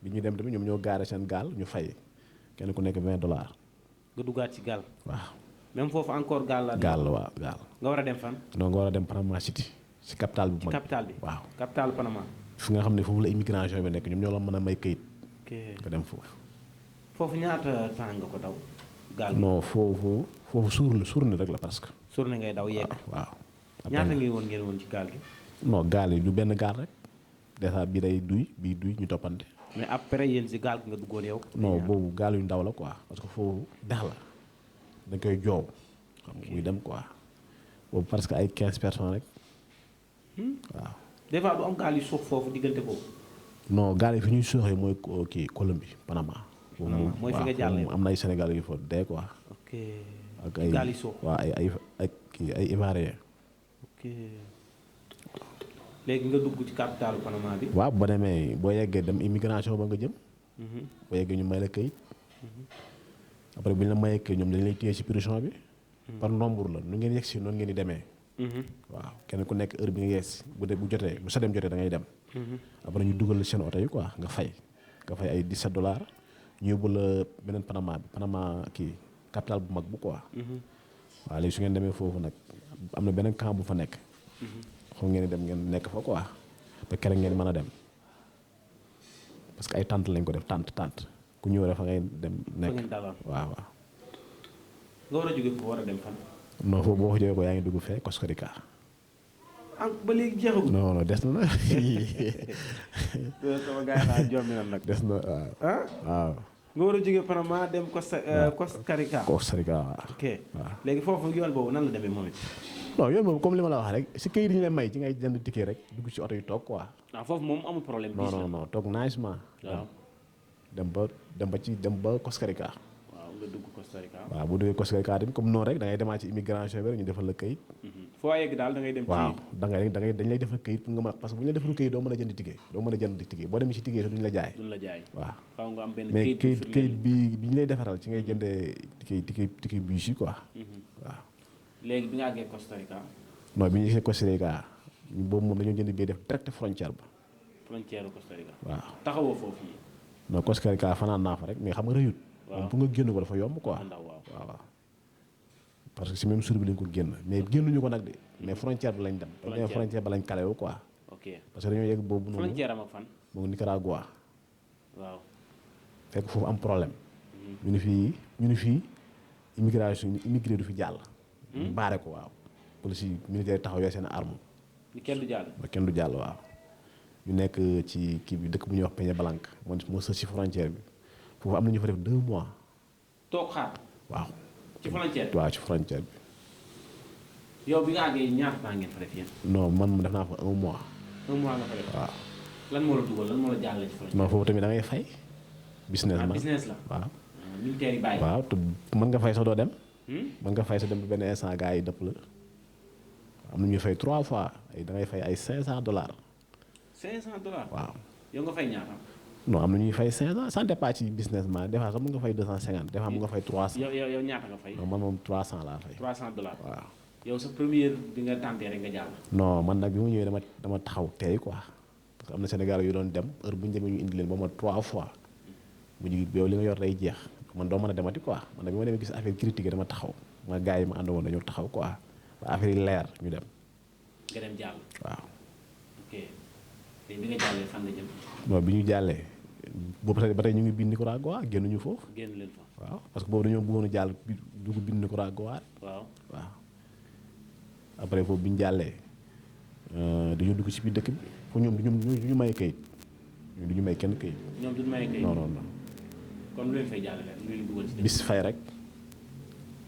bi ñuy dem tamit ñoom ñoo gaare seen gaal ñu fay kenn ku nekk $20. nga duggaat ci gaal. waaw. même foofu encore gaal la. gaal la waaw gaal. nga war a dem fan. non nga war a dem Panama City. si capital bu mag capital bi waaw. capital Panama. fi nga xam ne foofu la immigration bi nekk ñoom ñoo la mën a may këyit. ok nga dem foofu. foofu ñaata temps nga ko daw. gaal non foofu suur ni rek la parce que. suur ni ngay daw yegg. waaw. ñaata ngeen woon ci gaal gi. non gaal yi du benn gaal rek. déjà bii day bii duy ñu toppante. mais après yéen si gaal gi nga duggoon yow. non boobu gaal yu ndaw la quoi parce que foofu dex la dañ koy joow. xam nga muy dem quoi. boobu parce que ay 15 personnes rek. waaw. des fois du am gaal yu suux foofu diggante boobu. non gaal yi fi ñuy suuxee mooy kii Colombie Panama. mooy fi nga jàllee am na ay Sénégal yu fa dee quoi. ok ak ay gaal yu suux. waaw ay Ivoiriens. ok léegi nga dugg ci capitalu Panama bi. waaw boo demee boo yeggee dem immigration ba nga jëm. boo yeggee ñu may la këyit. après bu ñu la mayee këyit ñoom dañu lay téye ci prison bi. par nombre la nu ngeen yegg si noonu ngeen di demee. waaw kenn ku nekk heure bi nga yees bu jotee bu sa dem jotee da ngay dem. après ñu dugal seen oto yi quoi nga fay ay $17 ñu yóbbu la beneen Panama kii capital bu mag bu quoi. waaw léegi su ngeen demee foofu nag am na beneen camp bu fa nekk. xam ngeen dem ngeen nekk fa quoi ba keroog ngeen mën a dem parce que ay tente lañ ko def tente ku ñëw rek fa ngay dem. nekk waaw. nga war a jóge ko war a dem fan. non foofu boo ko jógee ko yaa ngi dugg fee Costa Rica. ba léegi jeexagul. non des na. sama gars yi naa jommi na nag. des na waaw. nga war a jóge Panama dem Costa Rica. Costa Rica waaw. ok léegi foofu yoon boobu nan la demee moom it. non yoon boobu comme li ma la wax rek si këyit yi ñu lay may ci ngay jënd ticket rek dugg ci oto yi toog quoi. waaw foofu moom amul problème. non non non toog nicement. waaw dem ba Costa Rica. waaw nga dugg Costa Rica. waaw bu duggee Costa Rica tamit comme noonu rek da ngay demaat ci immigration bi rek ñu defal la këyit. foo yegg daal da ngay dem. waaw dañ lay defal këyit pour nga mën a parce que bu ñu la defal këyit doo mën a jënd ticket doo mën a jënd ticket boo demee ci ticket duñ la jaay. duñ la jaay waaw. xaw nga am benn mais këyit këyit bi ñu lay defaral ci ngay jëndee ticket bus yi quoi. waaw. léegi bi nga àggee Costa Rica. non bi ñu gisee Costa Rica boobu moom dañoo jënd bii def direct frontière ba. frontière Costa Rica. waaw taxawoo foofu yi. non Costa Rica fanaan naa fa rek mais xam nga rëyut. waaw pour nga génn ko dafa yomb quoi. waaw parce que si même sur bi lañ ko génn mais génnuñu ko nag de mais frontière bi lañ dem. frontière ba lañ kalewu quoi. ok parce que dañoo yegg boobu noonu. frontière am ak fan. moom Nicaragua. waaw. fekk foofu am problème. ñu ni fii immigration immigré du fi jàll. baare ko waaw. police yi militaire taxaw yooyu seen arme. ni kenn du jàll. ba kenn du jàll waaw. ñu nekk ci kii bi dëkk bu ñuy wax Peña-Blanca moo sës ci frontière bi foofu am na ñu fa def 2 mois. toog xaar. waaw. ci frontière bi waaw ci frontière bi. yow bi nga àggee ñaata temps ngeen fa def yéen. non man def naa fa 1 mois. 1 mois nga fa def. waaw. lan moo la dugal lan moo la jàllale ci frontière. non foofu tamit da ngay fay. business man business la. waaw. militaire yi bàyyi. waaw te mën nga fay sax doo dem. mën nga fay sax dem ba benn instant gars yi dëpp la. am na ñuy fay 3 fois da ngay fay ay $500. $500. waaw. yow nga fay ñaata. non am na ñuy fay 500 ça dépend ci businessman des fois sax mën nga fay 250 des fois mën nga fay 300. yow ñaata nga fay. non man moom 300 laa fay. $300. waaw. yow sa première bi nga tenté rek nga jàll. non man nag bi ma ñëwee dama taxaw tey quoi parce que am na Sénégal yu doon dem heure bu ñu demee ñu indi leen ba ma 3 fois mu jigi yow li nga yor day jeex man doo mën a demati quoi man nag bi ma demee gis affaire critique dama taxaw ma gars yi ma ànd woon dañoo taxaw quoi ba affaire yi leer ñu dem. nga dem jàll. waaw. ok te bi nga jàllee fan nga jëm. non bi ñu jàllee boobu ba tey ñu ngi bind Nicaragua génnuñu foofu. génn leen fa. waaw parce que boobu dañoo bëggoon a jàll dugg bind Nicaragua. waaw. après foofu bi ñu jàllee dañoo dugg ci biir dëkk bi foofu ñoom du ñu may kayit ñoom du ñu may kenn kayit. ñoom du ñu may kayit. non non non. kon lu leen fay jàllale lu leen dugal ci dëkk. bis fay rek.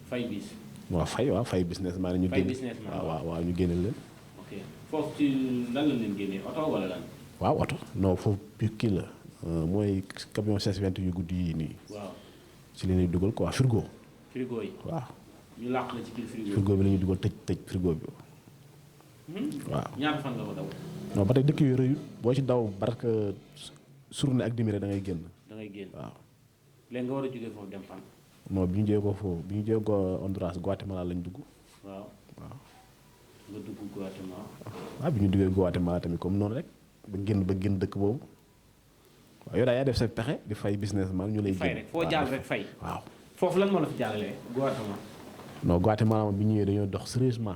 fay bis. waaw fay businessman ñu. fay businessman waaw ñu génne leen. ok foofu ci lan la leen génnee oto wala lan. waaw oto non foofu kii la mooy camion C20 yu guddi yii nii. waaw ci li ñuy dugal quoi frigo. frigo yi. waaw. ñu làq la ci biir frigo yi. frigo bi la ñuy dugal tëj frigo bi. waaw. ñaata fan nga ko daw. non ba tey dëkk yu rëyut boo ci daw parce que journée ak demi rek da ngay génn. da ngay génn waaw. léegi nga war a jógee foofu dem fan. non bi ñu jógee ko foofu bi ñu jógee ko Honduras Guatemala lañ dugg. waaw. waaw. nga dugg Guatemala. waaw bi ñu duggee Guatemala tamit comme noonu rek ba génn dëkk boobu waaw yow daal yaa def sa pexe di fay businessman ñu lay. fay rek foo jàll rek fay. waaw. foofu lan moo la fi jàllalee Guatemala. non Guatemala moom bi ñëwee dañoo dox sérieusement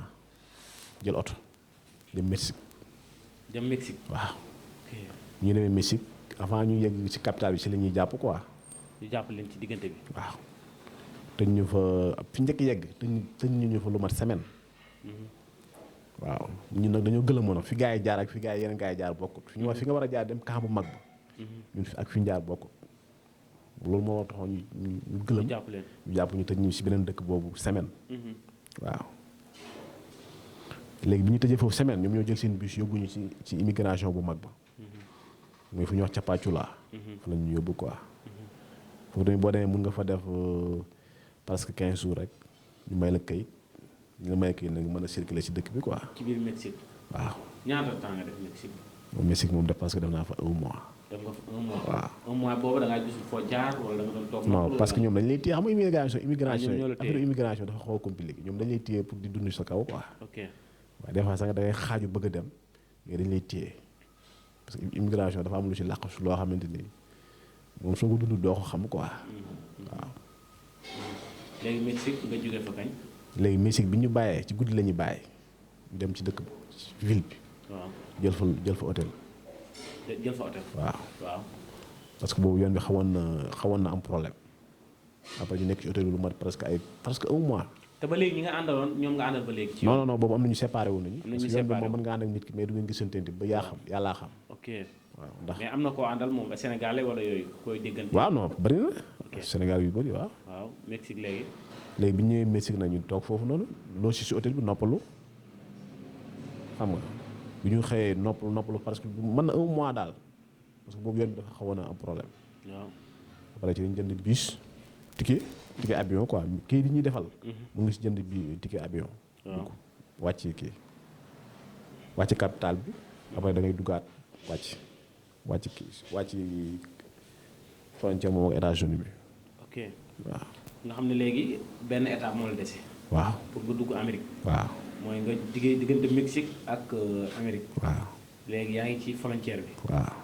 jël oto dem Mexique. dem Mexique. waaw. ok ñu demee Mexique avant ñu yegg ci capitale bi ci la ñuy jàpp quoi. ñu jàpp leen ci diggante bi. waaw. tëj ñu fa fi njëkk yegg tëj ñu fa lu mat semaine. waaw ñun nag dañoo gëlëmoon fi gars yi jaar ak fi gars yi yeneen gars yi jaar bokkut fi nga war a jaar dem camp bu mag ba. ñun fi ak fi ñu jaar bokkut. loolu moo taxoon ñu gëlëm. ñu jàpp leen ñu jàpp ñu tëj ñu ci beneen dëkk boobu semaine. waaw. léegi bi ñu tëjee foofu semaine ñoom ñoo jël seen bus yóbbuñu ci immigration bu mag ba. muy fu ñuy wax Capachula. fa la ñu yóbbu quoi. foofu tamit boo demee mun nga fa def presque 15 jours rek ñu may la kayit ñu la may kayit nag mën a circuler ci dëkk bi quoi. ci biir Mexique. waaw. ñaata temps nga def Mexique. moom Mexique moom def parce que def naa fa 1 mois. def nga fa 1 mois. waaw 1 mois boobu da ngaa gisul foo jaar wala da nga doon toog. non parce que ñoom dañ lay téye xam nga immigration ñoo la téye affaire immigration dafa xaw a compliqué ñoom dañ lay téye pour di dund sa kaw quoi. ok waaw des fois sax da ngay xaaju bëgg a dem mais dañ lay téye parce que immigration dafa am lu ci làqu loo xamante ni moom soo ko dund doo ko xam quoi. waaw. léegi Mexique nga jógee fa kañ. léegi Mexique bi ñu bàyyee ci guddi la ñuy bàyyi dem ci dëkk ci ville bi. waaw jël fa hôtel. jël fa hôtel. waaw. parce que boobu yoon bi xawoon na am problème après ñu nekk ci hôtel bi lu mat presque 1 mois. te ba léegi ñi nga àndaloon ñoom nga àndal ba léegi. ci non boobu am na ñu séparé wu nañu. am na ñu parce que yoon bi séparé moom mën nga ànd ak nit ki mais du ngeen gisantente ba yaa xam yàllaa xam. ok waaw ndax mais am na koo àndal moom Sénégalais wala yooyu koy déggante. waaw non bëri na. ok Sénégal yu bëri waaw. waaw Mexique léegi. léegi bi ñu ñëwee Mexique nañu toog foofu noonu loo si hôtel bi noppalu xam nga bu ñu xëyee noppalu parce que mën na 1 mois daal parce que boobu yoon bi dafa xawoon a am problème. waaw après ci dañ jënd bus ticket avion quoi kii di ñuy defal. mu ngi si jënd bi ticket avion. waaw wàcc capital bi. après da ngay duggaat wàcc frontière moom ak États-Unis bi. ok waaw. nga xam ne léegi benn étape moo la dese. waaw pour nga dugg Amérique. waaw mooy nga diggante Mexique ak Amérique. waaw léegi yaa ngi ci frontière bi. waaw.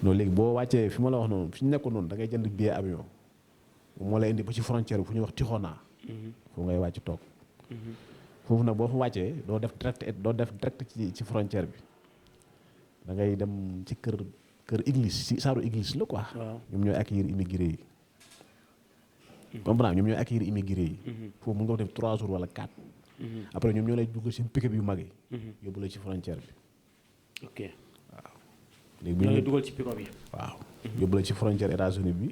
loolu léegi boo wàccee fi ma la wax noonu fi ñu nekkoon noonu da ngay jënd billet avion moo lay indi ba ci frontière bi fu ñuy wax Tijuana. foofu ngay wàcc toog. foofu nag boo fa wàccee doo def direct ci frontière bi da ngay dem ci kër église ci saaru église la quoi. waaw ñoom ñooy accueillir immigré yi. comprendre ñoom ñooy accueillir immigré yi. foofu mun nga def 3 jours wala 4. après ñoom ñoo lay duggal seen pick-up yu mag yi. yóbbu la ci frontière bi. ok waaw. léegi bu ñoo ñu lay dugal ci pick-up yi. waaw yóbbu la ci frontière États-Unis bi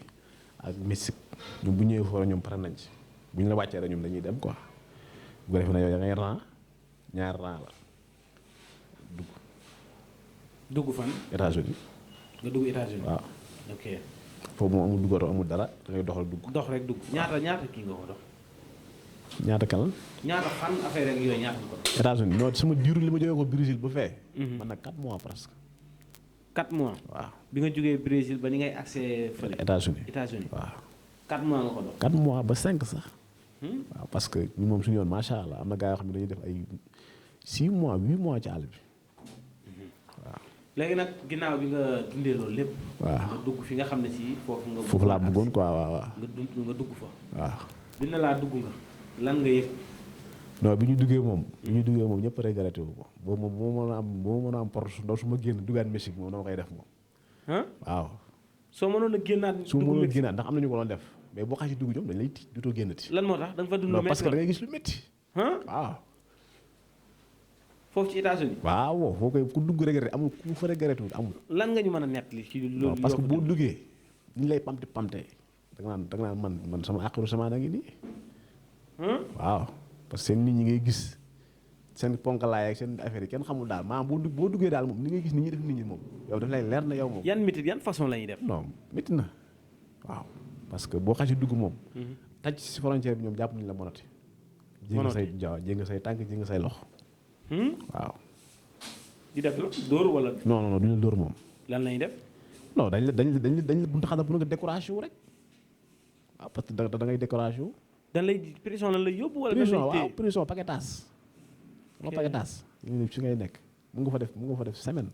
ak Mexique ñoom bu ñëwee foofu ñoom pare nañ ci bu ñu la wàccee rek ñoom dañuy dem quoi bu ko defee nag yow da ngay rang ñaari rang la dugg fan. États-Unis nga dugg États-Unis. waaw ok foofu moom amul duggatoo amul dara da ngay doxal dugg. dox rek dugg ñaata kii nga ko dox. ñaata kan la. ñaata fan affaire rek yooyu ñaata nga ko dox. États-Unis non sama diiru li ma jógee ko Brésil bu fee. man nag 4 mois presque. 4 mois. waaw bi nga jógee Brésil ba ni ngay accès fële. États-Unis waaw. 4 mois nga ko dox. 4 mois ba 5 sax. waaw parce que ñu moom suñu yoon macha allah am na gars yoo xam ne dañuy def ay 6 mois 8 mois ci àll bi. léegi nag ginnaaw bi nga dundee loolu lépp. waaw nga dugg fi nga xam ne si foofu nga. foofu laa bëggoon quoi waaw. nga dugg fa. waaw. bi na laa dugg nga lan nga yëg. non bi ñu duggee moom ñëpp regretté wu ko boobu moom boo mën a am porte su ndaw su ma génn duggaat Mexique moom dama koy def moom. waaw. soo mënoon a génnaat. su ma mënoon génnaat ndax am na ñu ko doon def mais boo xasee dugg ñoom dañ lay tiit dootoo génnati. lan moo tax da nga fa dund lu métti parce que da ngay gis lu métti. waaw. foofu ci États-Unis. waaw foo koy ku dugg regretté amul ku fa regretté amul. lan nga ñu mën a nettali ci loolu. parce que boo duggee ñu lay pamte da nga naan man sama àqiru sama da ngi nii. waaw parce que seen nit ñi ngay gis seen ponkalaay ak seen affaire yi kenn xamul daal maanaam boo duggee daal moom ni ngay gis nit ñi def nit ñi moom yow daf lay leer na yow moom. yan métit yan façon la ñuy def. non métti na waaw parce que boo xasee dugg moom. taj si frontière bi ñoom jàpp nañu la monati. jénga say tànk jénga say lox. waaw. di def la dóor wala. non duñu la dóor moom. lan lañuy def. non dañ la buntu xanaa pour nga décoration rek waaw parce que da ngay décoration. dañ lay prison lan lay yóbbu wala. prison waaw prison paquetage. ok paquetage. fi ngay nekk mu nga fa def semaine.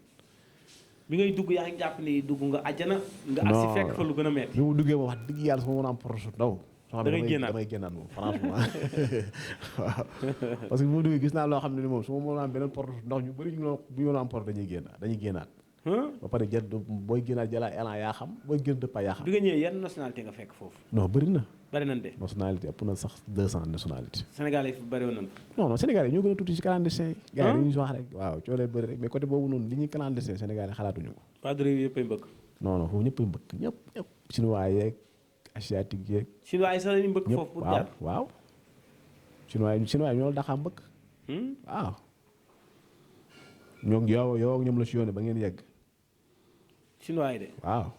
bi ngay dugg yaa ngi jàpp ni dugg nga àjjana. nga agsi fekk fa lu gën a metti. bi mu duggee ma wax dëgg yàlla su ma mën a am projet ndaw. da ngay génnaat damay génnaat moom franchement waaw parce que bu ma duggee gis naa loo xam ne ni moom su ma mën a am beneen porte ndax ñu bëri ñu mën a am porte dañuy génnaat. ba pare booy génnaat jëlaat élan yaa xam booy génn dëppa yaa xam. bi nga ñëwee yan nationalité nga fekk foofu. non bëri na. bëri nañ de. nationalité ëpp na sax 200 nationalité. Sénégal yi fi bëri woon nañ. non Sénégal yi ñoo gën a tuuti ci clandestin yi. gars yi dañuy wax rek waaw coolee bëri rek mais côté boobu noonu li ñuy clandestin Sénégal yi xalaatuñu ko. padre yi yëppay mbëkk. non foofu ñëppay mbëkk ñëpp chinois yeeg asiatique yeeg. chinois yi sax la ñuy mbëkk foofu pour jaar waaw chinois yi ñoo la daxaa mbëkk. waaw. yow ak ñoom la si yoone ba ngeen yegg. chinois yi de. waaw.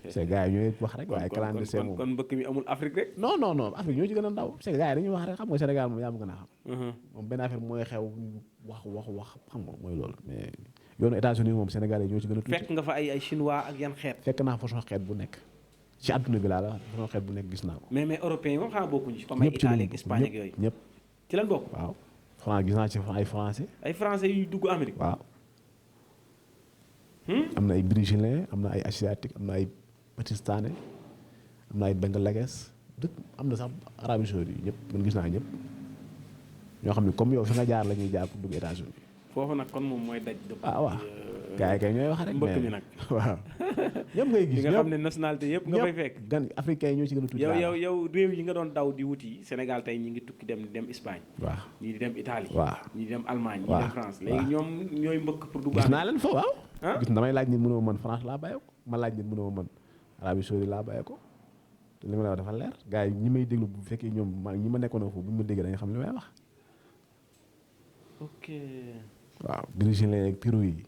c'est gars yi ñooy wax rek waaye clandestin moom kon mbëkk mi amul Afrique rek. non Afrique ñoo ci gën a ndaw c'est gars yi dañuy wax rek xam nga Sénégal moom yaa ma gën a xam. moom benn affaire mooy xew wax xam nga mooy loolu mais yoonu États-Unis moom Sénégal yi ñoo ci gën a tuuti. fekk nga fa ay chinois ak yan xeet. fekk naa façon xeet bu nekk ci àdduna bi laa la façon xeet bu nekk gis naa ko. mais européens yi moom xanaa bokkuñu ci. comme ay Italie ak Espagne ak yooyu. ñëpp ci lan bokk. waaw France gis naa ci ay français. ay français yu dugg Amérique. waaw. am na ay brésilien am na ay asiatique am na ay pakistanais am na ay bengalais dëkk am na sax Arabie Saoudite ñëpp man gis naa ñëpp ñoo xam ne comme yow fi nga jaar la ñuy jaar pour dugg États-Unis. foofu nag kon moom mooy daj. waaw gars yi kay ñooy wax rek. mbëkk mi nag waaw. ñëpp ngay gis nga xam ne nationalité yëpp nga fay fekk. gan africain yi ñoo ci gën a tuuti. yow réew yi nga doon daw di wuti Sénégal tey ñi ngi tukki dem Espagne. waaw ñii di dem Italie. waaw ñii di dem Allemagne. waaw ñii dem France léegi ñoom ñooy mbëkk pour dugg. gis naa leen fa waaw. gis damay laaj nit mënoo mën France laa bàyyee ko ma laaj nit mënoo mën Arabie Saoudite laa bàyyee ko te li ma la wax dafa leer gars yi ñi may déglu bu fekkee ñoom ñi ma nekkoon foofu bu ñu ma déggee dañuy xam li may wax. ok waaw Brésilien ak Pérou yi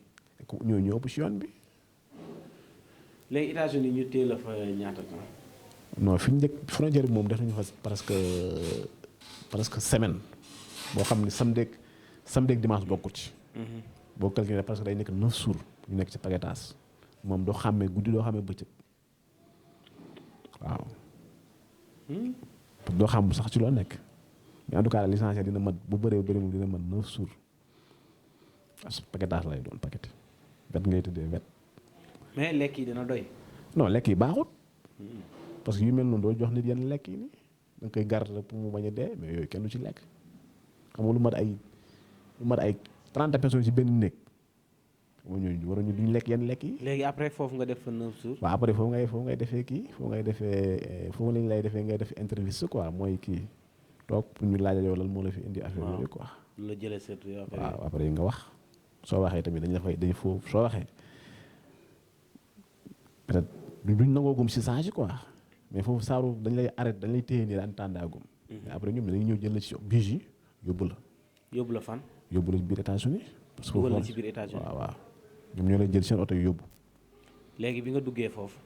ñoo ñëw ëpp si yoon bi. léegi États-Unis ñu téye la fa ñaata temps. non fi ñu njëkk frontière bi moom def nañu fa presque semaine boo xam ne samedi ak dimanche bokkut ci. boo calculé parce que day nekk 9 jours ñu nekk ci paquetage moom doo xàmmee guddi doo xàmmee bëccëg waaw. doo xam sax ci loo nekk mais en tout cas licencié dina mat bu bëree bëri moom dina mat 9 jours parce que paquetage lay doon paquet wet ngay tëddee wet. mais lekk yi dina doy. non lekk yi baaxut. parce que yu mel noonu doo jox nit yenn lekk yi nii da nga koy garder pour mu bañ a dee mais yooyu kenn du ci lekk xam nga lu mat ay 30 personnes ci benn néeg xam nga ñooñu waruñu duñ lekk yenn lekk yi. léegi après foofu nga def fa 9 jours. waaw après foofu ngay defee kii foofu lañ lay defee ngay def interview quoi mooy kii toog pour ñu laajal yow lan moo la fi indi affaire yooyu quoi. lu la jëlee surtout yow. waaw après nga wax soo waxee tamit dañ foofu soo waxee peut-être duñ nangoo gum si saa si quoi. mais foofu saaru dañ lay arrêté dañ lay téye nii daan tàndaagum. mais après ñoom dañuy ñëw jël la ci biir yi yóbbu la. yóbbu la fan. yóbbu la ci biir États-Unis. parce que dugal la ci biir États-Unis waaw ñoom ñoo lay jël seen oto yi yóbbu. léegi bi nga duggee foofu.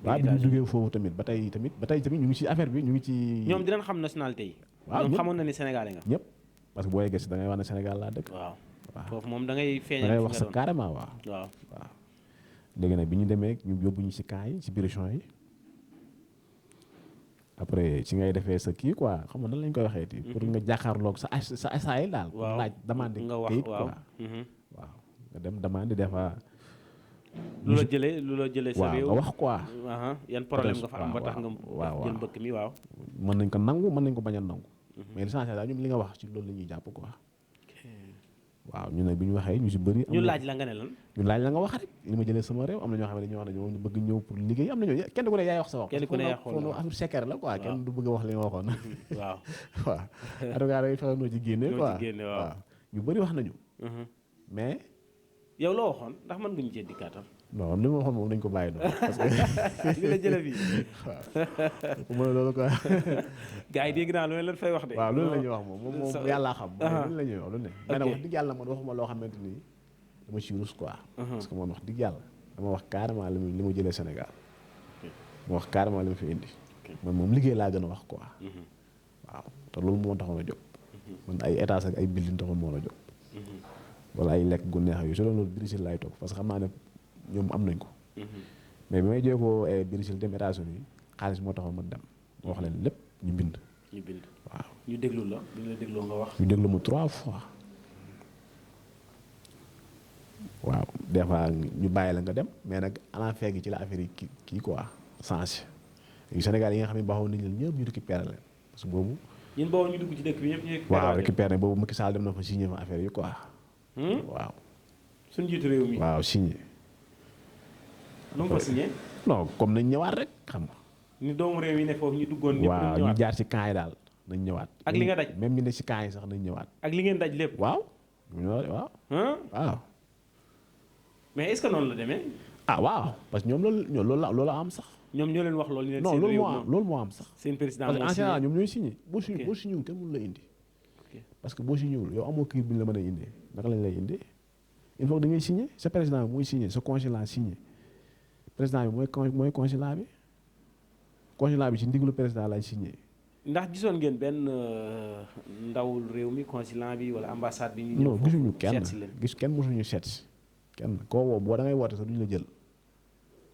waaw bi ñu duggee foofu tamit ba tey tamit ñu ngi ci affaire bi ñu ngi ci. ñoom dinañ xam nationalité yi. waaw ñoom xamoon na ni Sénégalais nga. ñëpp parce que boo yeggee si da ngay wax ne Sénégal laa dëkk. waaw foofu moom da ngay feeñal. da ngay wax sa carrément waaw. waaw. léegi nag bi ñu demee ñu yóbbu ñu ci camp yi ci biir champs yi après ci ngay defee sa kii quoi xam nga nan lañ koy waxee ti pour nga jàkkaarloog sa asaay daal. waaw laaj demande nga wax kayit waaw. quoi. waaw nga dem demande des fois. lu la jëlee sa réew. waaw nga wax quoi. yan problème nga fa am ba tax nga. waaw jël mbëkk mi waaw. mën nañ ko nangu mën nañ ko bañ a nangu. mais l'essentiel daal ñoom li nga wax ci loolu la ñuy jàpp quoi. waaw ñu ne bi ñu waxee ñu si bëri. ñu laaj la nga ne lan. ñu laaj la nga wax rek li ma jëlee sama réew am na ñoo xam ne dañoo wax ne ñoo bëgg ñëw pour liggéey am na ñoo kenn ku ne yaay wax sa wax. kenn ku ne yaay xool la affaire secret la quoi kenn du bëgg a wax li nga waxoon. waaw waaw en tout cas day fexe noo ci génne quoi waaw ñu bëri wax nañu. mais. yow loo waxoon ndax mën nga ñu cee dikkaatal. non li ma waxoon moom nañ ko bàyyi noonu parce que. li la jëlee fii. waaw loolu quoi. gars yi dégg naa lu ne leen fay wax de. waaw loolu la ñuy wax moom yàllaa xam. loolu la ñuy wax lu ne. mais nag wax dëgg yàlla man waxuma loo xamante ni dama ci rus quoi. parce que man wax dëgg yàlla dama wax carrément li ma jëlee Sénégal. ma wax carrément li ma fi indi. man moom liggéey laa gën a wax quoi. waaw te loolu moo taxoon a jóg. man ay états ak ay building taxoon moo la jóg. wala ay lekk gu neex yooyu su loolu Brésil laay toog parce que xam naa ne ñoom am nañ ko. mais bi may jógee ko Brésil dem États-Unis xaalis moo taxoon ma dem ma wax leen lépp ñu bind. waaw ñu déglu la bi ñu la dégloo nga wax. ñu déglu ma 3 fois. waaw des fois ñu bàyyi la nga dem mais nag à la fin gi ci la affaire yi kii quoi changé yu Sénégal yi nga xam ne baaxoon nañ leen ñëpp ñu récupéré leen parce que boobu. ñun boobu ñu dugg ci dëkk bi ñëpp ñu récupéré. waaw récupéré boobu Macky Sall dem na fa signé fa affaire yi quoi. waaw. suñu jiitu réew mi. waaw signé. nu mu fa signé. non comme nañ ñëwaat rek xam nga. ni doomu réew yi ne foofu ñu duggoon. ñëpp waaw ñu jaar ci camp yi daal nañ ñëwaat. ak li nga daj même ñu ne ci camp yi sax nañ ñëwaat. ak li ngeen daj lépp. waaw. waaw. waaw. mais est-ce que noonu la demee. ah waaw parce que ñoom loolu am sax. ñoom ñoo leen wax loolu. ñu non loolu moo am sax. seen président parce que en général ñoom ñooy signé. boo ok signé kenn mënu la indi. parce que boo signé wul yow amoo kii bi ñu la mën a indee naka lañ lay indee. il faut que da ngay signé sa président bi mooy signé sa consulat signé président bi mooy consulat bi consulat bi ci ndigalu président lay signé. ndax gisoon ngeen benn ndawul réew mi consulat bi wala ambassade bi. ñu non gisuñu kenn gis kenn mosuñu seet si kenn koo woo boo da ngay woote sax duñu la jël.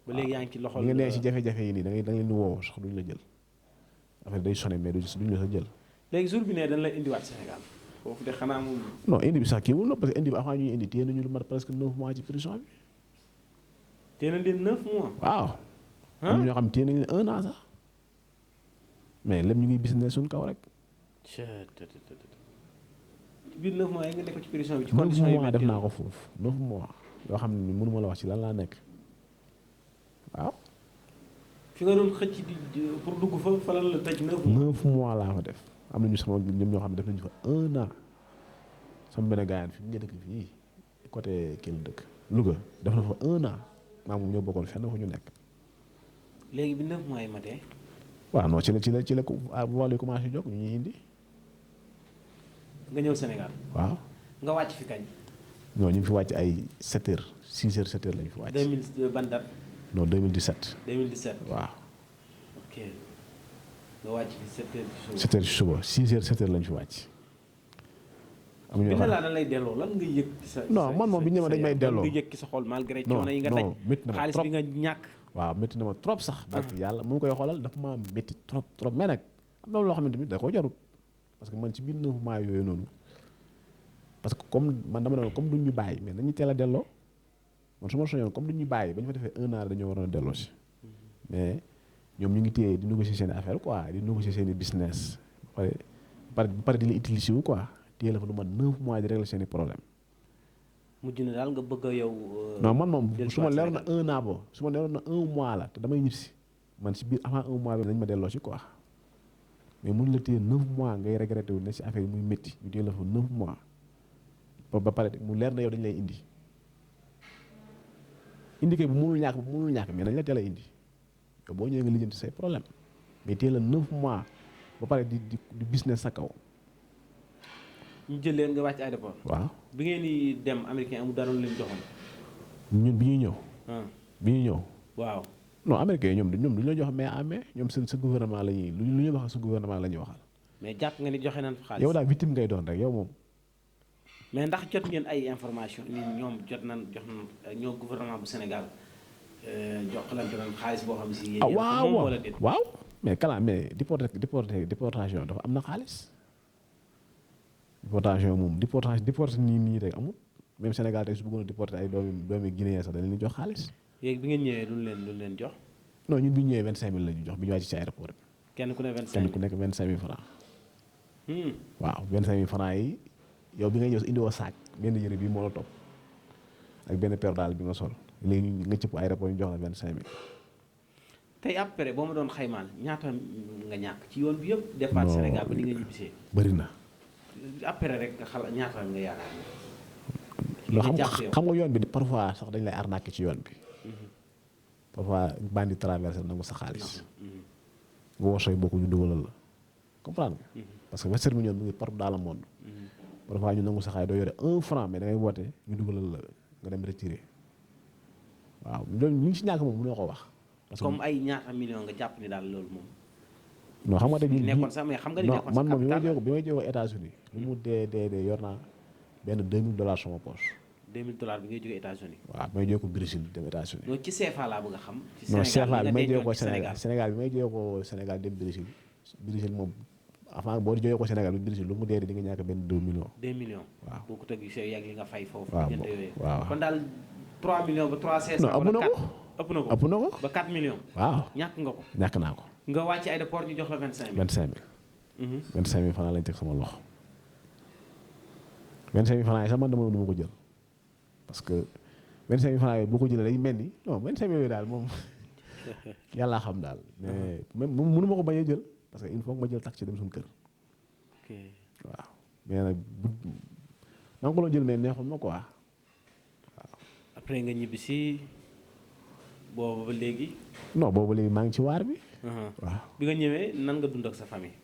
ba léegi yaa ngi ci loxol. nga nee si jafe-jafe yi nii da ngay leen di woo sax duñu la jël affaire day sonné mais duñu la sa jël. léegi jour bi ne dañ lay indiwaat Sénégal foofu de xanaa moom. non indi bi sax kii wul na parce que indi bi avant ñuy indi téye nañu lu mat presque 9 mois ci prison bi. téye nañ leen 9 mois. waaw. am na ñoo xam téye nañ leen 1 an sax mais lépp ñu ngi business suñu kaw rek. ci biir 9 mois yi nga nekk ci prison bi. ci condition yi 9 mois def naa ko foofu 9 mois yoo xam ne mënuma la wax ci lan laa nekk waaw. fi nga doon xëcc di pour dugg fa lan la tëj 9 mois. 9 mois laa fa def am na ñu sama ñoom ñoo xam ne def nañu fa 1 an sama benn gaayan fi mu ngi dëkk fii côté kii la dëkk Louga def na fa 1 an maa moom ñoo bokkoon fenn fu ñu nekk. léegi bi 9 mois yi matee. waaw non ci la ko wàllu commencé jóg ñu ñuy indi. nga ñëw Sénégal. waaw. nga wàcc fi kañ. non ñu ngi fi wàcc ay 7 heures 6 heures 7 heures lañu fi wàcc. 2000 ban date. non 2017. 2017 waaw. ok nga wàcc fi 7 heures ci suba. 7 heures ci suba 6 heures 7 heures lañu fi wàcc. amuñu bi la lay delloo lan nga yëg ci sa. non man moom bi ñu ne ma dañ may delloo lan nga yëg ci sa xol malgré non coono yi nga daj. non métti na ma xaalis trop bi nga ñàkk. waaw métti na ma trop sax. barke yàlla mu ngi koy xoolal dafa maa métti trop trop mais nag am na loo xamante ni da koo jarut parce que man ci biir 9 mois yooyu noonu parce que comme man dama ne comme duñ ñu bàyyi mais nañu teel a delloo man su ma soñoon comme duñ ñu bàyyi ba ñu fa defee 1 an dañoo waroon a delloo si mais ñoom ñu ngi téye di négocier seen affaire quoi di négocier seen i business ba pare di la utiliser wu quoi téye la fa lu mat 9 mois di régler seen i problème. mujj na daal nga bëgg a yow. non man moom su ma leeroon na 1 an bo su ma leeroon na 1 mois la te damay ñibbisi man si biir avant 1 mois bi nañ ma delloo si quoi mais mun la téye 9 mois ngay regretté wu ne si affaire yi muy métti ñu téye la fa 9 mois ba pare mu leer na yow dañ lay indi kay bu munul ñàkk mais dañ la teel a indi yow boo ñëwee nga lijjanti say problème mais téye la 9 mois ba pare di business sa kaw. ñu jël leen nga wàcc aéroport. waaw bi ngeen di dem américain amul dara lu leen joxoon. ñun bi ñuy ñëw. bi ñuy ñëw. waaw. non américain yi ñoom du ñu la jox mais amee ñoom seen sa gouvernement la ñuy lu ñu wax sa gouvernement la ñuy waxal. mais jàpp nga ni joxe nañ fa xaalis. yow daal victime ngay doon rek yow moom. mais ndax jot ngeen ay information ni ñoom jox nañ ñoo gouvernement bu Sénégal joxlante nañ xaalis boo xam si. yéen waaw moom wala déet. waaw mais kala mais déportation dafa am na xaalis. déportation moom déporté nii rek amul même Sénégal tey su bëggoon a déporté ay doomi Guinée sax dañ leen jox xaalis. léegi bi ngeen ñëwee duñ leen jox. non ñun bi ñu ñëwee 25000 la ñu jox bi ñu wàcc ci aéroport bi. kenn ku ne 25000 kenn ku nekk 25000 francs. waaw 25000 francs yi yow bi ngay ñëw indiwoo saak benn yëre bi moo la topp ak benn paire daal bi nga sol léegi nga cëpp aéroport ñu jox la 25000. tey après boo ma doon xaymaal ñaata nga ñàkk ci yoon bi yëpp. départ Sénégal ba ni nga ñibbisee. bëri na. après rek nga xala ñaata nga yaakaar. xam nga yoon bi parfois sax dañ lay arnaquer ci yoon bi. parfois bandi traversé nangu sa xaalis. nga woo say bokk ñu dugalal la comprendre nga. parce que Western Union mu ngi partout dans le monde. parfois ñu nangu sa xaalis doo yore 1 franc mais da ngay woote ñu dugalal la nga dem retirer waaw loolu ñu ngi si ñàkk moom mënoo ko wax. parce que comme ay ñaata million nga jàpp ni daal loolu moom. non xam nga tey nekkoon sax mais xam nga ni nekkoon sax man moom bi may jógee États-Unis lu mu dee yor naa benn $2000 sama poche. $2000 bi ngay jógee États-Unis. waaw bi may jógee ko Brésil dem États-Unis. non ci CFA laa bëgg a xam. ci Sénégal bi may jógee ko Sénégal Sénégal bi may jógee ko Sénégal dem Brésil moom avant boo jógee ko Sénégal bi Brésil lu mu dee di nga ñàkk benn 2 millions. 2 millions. waaw boo ko tëgg see yàgg li nga fay foofu. waaw waaw kon daal 3 millions ba 3 500. non ëpp na ko ëpp na ko ba 4 millions. waaw ñàkk nga ko. ñàkk naa ko. nga wàcc aéroport ñu jox la 25000. 25000 francs lañ teg sama loxo 25000 francs yi sax man dama du ma ko jël parce que 25000 francs yi boo ko jëlee day mel ni non 25000 yooyu daal moom yàllaa xam daal mais même mënu ma ko bañ a jël parce que il faut que ma jël taxi dem suñu kër. ok waaw mais nag na nga ko doon jël mais neexul ma quoi waaw. après nga ñibbi si boobu ba léegi. non boobu léegi maa ngi ci waar bi. waaw bi nga ñëwee nan nga dund ak sa famille.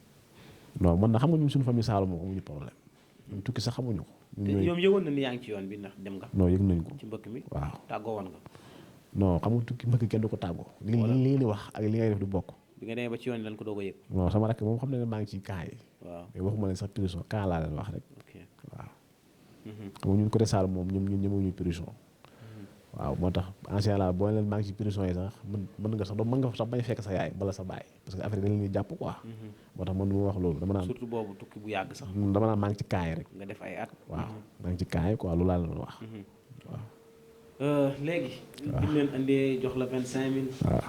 non man na xam nga ñun suñu famille Saalum moom amuñu problème ñun tukki sax xamuñu ko. ñoom yëgoon na ni yaa ngi ci yoon bi ndax dem nga. non yëg nañ ko ci mbëkk mi. waaw tàggoo woon nga. non xam nga tukki mbëkk kenn du ko tàggoo. li li li wax ak li ngay def du bokk. bi nga demee ba ci yoon lan ko doog a yëg. non sama rakk moom xam ne maa ngi ci cas yi. waaw mais waxuma leen sax prison cas laa leen wax rek. ok waaw. xam nga ñun côté Saalum moom ñun ñemewuñu prison. waaw moo tax ancien la boo leen maa ngi ci prison yi sax mën nga sax bañ a fekk sa yaay bala sa baay parce que affaire yi dañ leen di jàpp quoi. moo tax man du ma wax loolu dama naan. surtout boobu tukki bu yàgg sax. dama naan maa ngi ci kaay rek. nga def ay at. waaw maa ngi ci kaay quoi loolu laa leen wax. waaw. léegi. waaw bi ñu leen andee jox la 25000. waaw.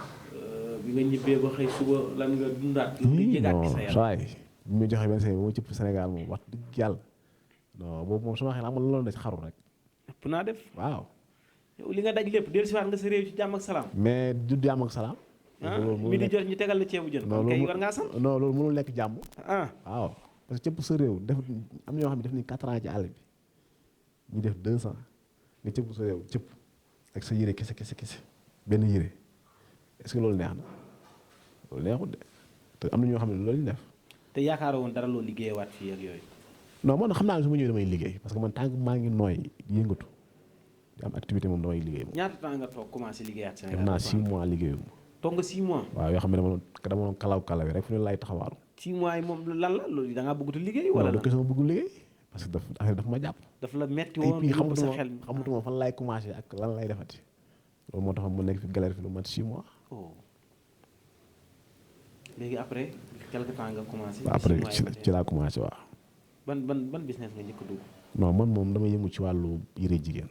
bi nga ñibbee ba xëy suba lan nga dundaat. li jëgaat ci sa yaram saa yi bi ñu joxee 25000 ba ma cëpp Sénégal moom wax dëgg yàlla non boobu moom sama xel am nga loolu la ci xaru rek. ëpp naa def. waaw. yow li nga daj lépp dellusiwaat nga sa réew ci jàmm ak salaam. mais du jàmm ak salaam. mi di jot ñu tegal la ceebu jën. kon kay war ngaa sant. non loolu mënul nekk jàmm. ah waaw parce que cëpp sa réew def am na ñoo xam ne def nañ 4 ans ci àll bi ñu def 2 ans nga cëpp sa réew cëpp ak sa yére kese benn yére est-ce que loolu neex na loolu neexul de te am na ñoo xam ne loolu ñu def. te yaakaaroo woon dara loo liggéeyewaat fii ak yooyu. non man xam naa ne su ma ñëwee damay liggéey parce que man tànk maa ngi nooy di yëngatu am activité moom damay liggéey moom. ñaata temps nga toog commencé liggéeyaat Sénégal. def naa 6 mois liggéeyuma. toog nga 6 mois. waaw yoo xam ne dama doon kalaw rek fu ne laay taxawaaru. 6 mois yi moom lan la loolu da ngaa bëggut a liggéey. wala non du question bëggul liggéey parce que daf ma jàpp. daf la metti woon ay yóbbu sa xel xamatuma fan laay commencé ak lan lay defati. loolu moo tax mu nekk fi galère fi lu mat 6 mois. oh léegi après quelque temps nga commencé. après ci laa commencé waaw. ban business nga njëkk a dugg. non man moom damay yëngu ci wàllu yëre jigéen.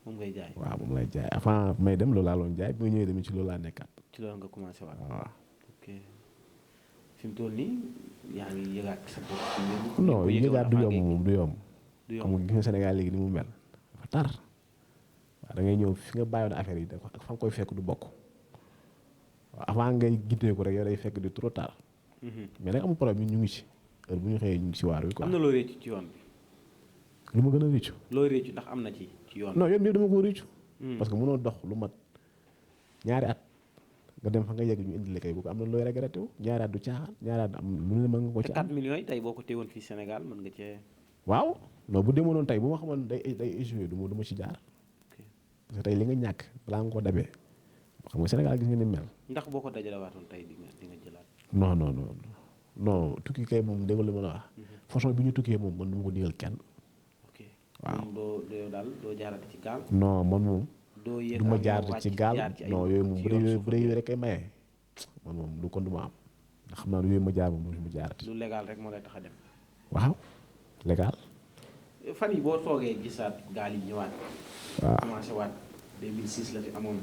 moom ngay jaay. waaw moom lay jaay avant may dem loolu laa doon jaay bi ma ñëwee demee ci loolu laa nekkaat. ci loolu nga commencé waat. waaw. ok fi mu toll nii yaa ngi yëgaat sa bopp. non yëgaat du yomb moom du yomb. du yomb xam nga gis nga Sénégal léegi ni mu mel dafa tar. waaw da ngay ñëw fi nga bàyyoon affaire yi ak fa nga koy fekk du bokk. waaw avant ngay gittee ko rek yow day fekk di trop tard. mais nag amul problème ñun ñu ngi ci heure bu ñu xëyee ñu ngi ci waar wi quoi. am na loo réccu ci yoon bi. lu ma gën a réccu. loo réccu ndax am na ci yoon bi. non yoon bi dama ko réccu. parce que mënoo dox lu mat ñaari at nga dem fa nga yegg ñu indi la kay bu ko am na looy regretté wu ñaari at du caaxaan ñaari at am lu ne mën nga ko ci am. 4 millions yi tey boo ko téewoon fii Sénégal mën nga cee. waaw non bu demoon tey bu ma xamoon day échoué du ma ci jaar. parce que tey li nga ñàkk balaa nga ko dabee xam nga Sénégal gis nga ni mel. ndax boo ko dajalewaatoon tey di nga jëlaat. non tukki kay moom dégg nga li ma la wax. façon bi ñu tukkee moom man du ma ko digal kenn. ok waaw moom doo jaarati ci gaal. non man moom. doo yéeg du ma jaar ci gaal non yooyu moom bu dee yooyu rek kay maye. man moom du kon du ma am ndax xam naa ne yooyu ma jaar moom du ma jaarati. lu légal rek moo lay tax a dem. waaw légal. fan yi boo toogee gisaat gaal yi ñëwaat. waaw commencé waat 2006 la fi amoon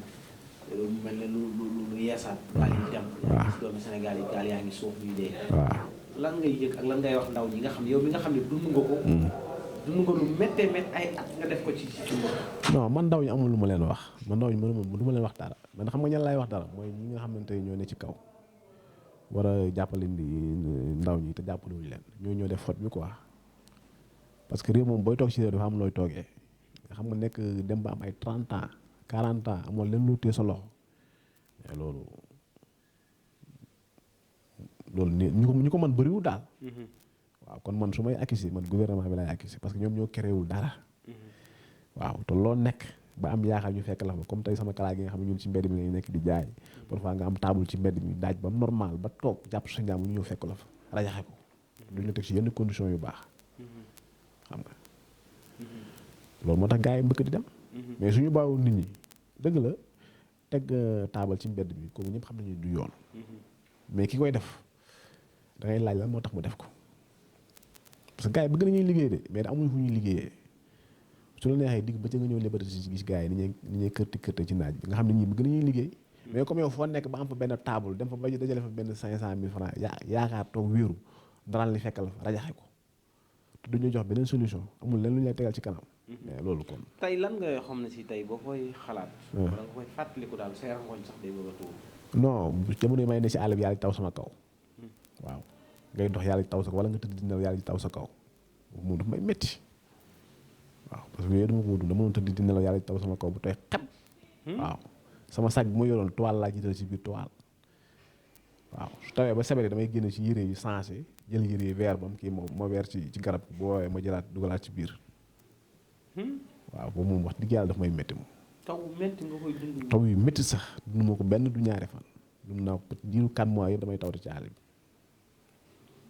mu mel ne lu yeesaat. gaal yi dem. waaw gis doomu Sénégal yi gaal yaa ngi suuf ñuy dee. waaw lan ngay yëg ak lan ngay wax ndaw ñi nga xam ne yow mi nga xam ne dund nga ko. dund nga lu méttee ay at nga def ko ci non man ndaw ñi amul lu ma leen wax man ndaw ñi du ma leen wax dara man xam nga ñan laay wax dara mooy ñi nga xamante ne ñoo ne ci kaw war a jàppale ndaw ñi te jàppale wuñu leen ñoo def faute bi quoi parce que réew moom booy toog ci réew dafa am looy toogee nga xam nga nekk dem ba am ay 30 ans 40 ans amoo leen lu téye sa loxo mais loolu ñu ko mën bëriwul daal. waaw kon man su may accusé man gouvernement bi lay accusé parce que ñoom ñoo créewul dara. waaw te loo nekk ba am yaakaar ñu fekk la fa comme tey sama kalaat gi nga xam ne ñun ci mbedd mi ngay nekk di jaay parfois nga am table ci mbedd mi daaj ba normal ba toog jàpp sa njàmm ñu ñëw fekk la fa rajaxe ko duñ la teg ci yenn conditions yu baax xam nga loolu moo tax gars yi mbëkk di dem. mais suñu bàyyiwoon nit ñi dëgg la teg table ci mbedd mi comme ñëpp xam nañu du yoon. mais ki koy def da ngay laaj lan moo tax mu def ko. parce que gars yi bëgg nañuy liggéey de mais amuñu fu ñuy liggéeyee su la neexee digg ba ca nga ñëw liberté si gis gars yi ni ñuy kërti ci naaj bi nga xam ne ñii bëgg nañuy liggéey mais comme yow foo nekk ba am fa benn table dem fa ba dajale fa benn 500 000 francs yaakaar toog wéeru daraan li fekk la fa rajaxe ko te duñu jox beneen solution amul leen lu ñu lay tegal ci kanam. mais loolu kon. tey lan nga xam ne si tey boo koy xalaat. wala nga koy fàttaliku daal say rangoñ sax day bëgg a tuur. non jamono yi may ne si àll bi yàlla taw sama kaw waaw. ngay dox yàlla taw sa kaw wala nga tëdd di nelaw yàlla taw sa kaw moom dafa may métti waaw parce que yooyu dama ko dund dama doon tëdd di nelaw yàlla taw sama kaw bu tooy xep waaw sama sac bi ma yoroon toile laa jiital ci biir toile waaw su tawee ba sebet damay génne ci yére yi sensé jël yére yi weer bam kii ma weer ci garab bu woowee ma jëlaat dugalaat ci biir waaw boobu moom wax dëgg yàlla daf may métti moom taw métti nga koy dund. taw yu métti sax dund ma ko benn du ñaari fan dund naa ko diiru 4 mois yëpp damay tawte ci àll bi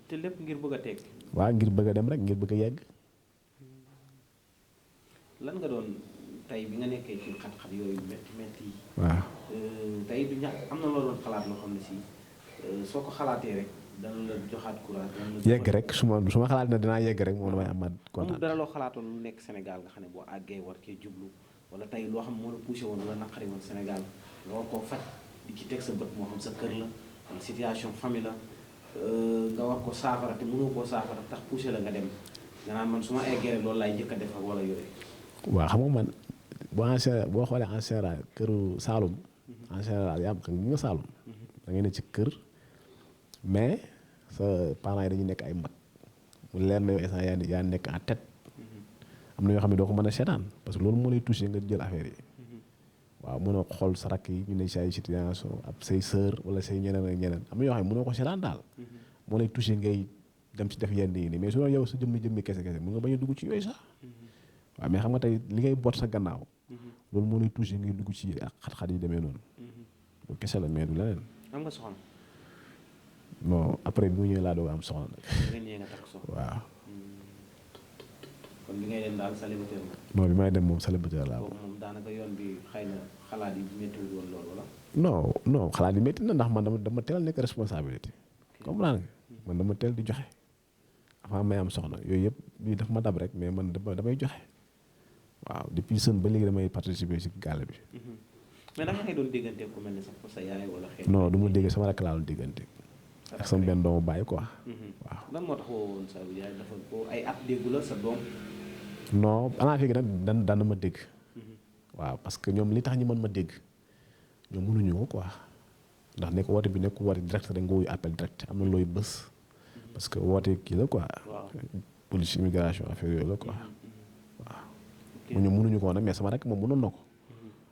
te lépp ngir bëgg a teg. waaw ngir bëgg a dem rek ngir bëgg a yegg. lan nga doon tey bi nga nekkee ci xat-xat yooyu métti yi. waaw tey du ñàkk am na loo doon xalaat loo xam ne si soo ko xalaatee rek dana la joxaat courage. yegg rek su ma xalaat ne dinaa yegg rek moom damay amaat kontaan. amul dara loo xalaatoon lu nekk Sénégal nga xam ne boo àggee war cee jublu wala tey loo xam moo la poussé woon la naqari woon Sénégal nga war koo faj di ci teg sa bët moo xam sa kër la wala situation famille la. nga war ko saafara te mënoo koo saafara tax poussé la nga dem nga naan man su ma eggee loolu laay njëkk a def ak wala yooyu. waaw xam nga man boo xoolee en général këru Saalum. en général yaa xam nga Saalum. da ngay ne ci kër mais sa parents yi dañuy nekk ay mag mu leer na yow instant yaa nekk en tête. am na yoo xam ne doo ko mën a seetaan parce que loolu moo lay touché nga jël affaire yi. waaw mënoo xool sa rakk yi ñu ne si ay situation ab say sœur wala say ñeneen ak ñeneen am na yoo xam ne mënoo ko seetaan daal. moo lay touché ngay dem ci def yenn yi nii mais su doon yow sa jëmmi kese mun nga bañ a dugg ci yooyu sax. waaw mais xam nga tey li ngay boot sa gannaaw. loolu moo lay touché ngay dugg ci ak xat-xat yi demee noonu. loolu kese la mais du leneen. am nga soxna. non après bi mu ñëwee laa doog am soxna nag. nga ñëwee nga takk soxna. waaw. kon bi ngay dem daal célibataire nga. non bi may dem moom célibataire laa. boobu moom daanaka yoon bi xëy na xalaat yi méttiwul woon loolu wala. non xalaat yi métti na ndax man dama teel nekk responsabilité. comprendre nga man dama teel di joxe. avant may am soxna yooyu yëpp lii daf ma dab rek mais man damay joxe. waaw depuis sën ba léegi damay participer ci gàlle bi. mais naka ngay doon déggante ku mel ni sax sa yaay wala xeet. non du ma dégg sama rakk laa doon déggante. ak sama benn doomu bàyyi quoi. waaw lan moo tax woo woon sa yaay dafa ko ay at déggu la sa doom. non anaa fii nag daan ma dégg. waaw parce que ñoom li tax ñu mën ma dégg ñoom mënuñu ko quoi ndax nekk woote bi nekk woote direct rek nga wuyu appel direct am na looy bës. parce que woote kii la quoi. waaw police immigration affaire yooyu la quoi. waaw ñoom mënuñu ko nag mais sama rek moom mënoon na ko.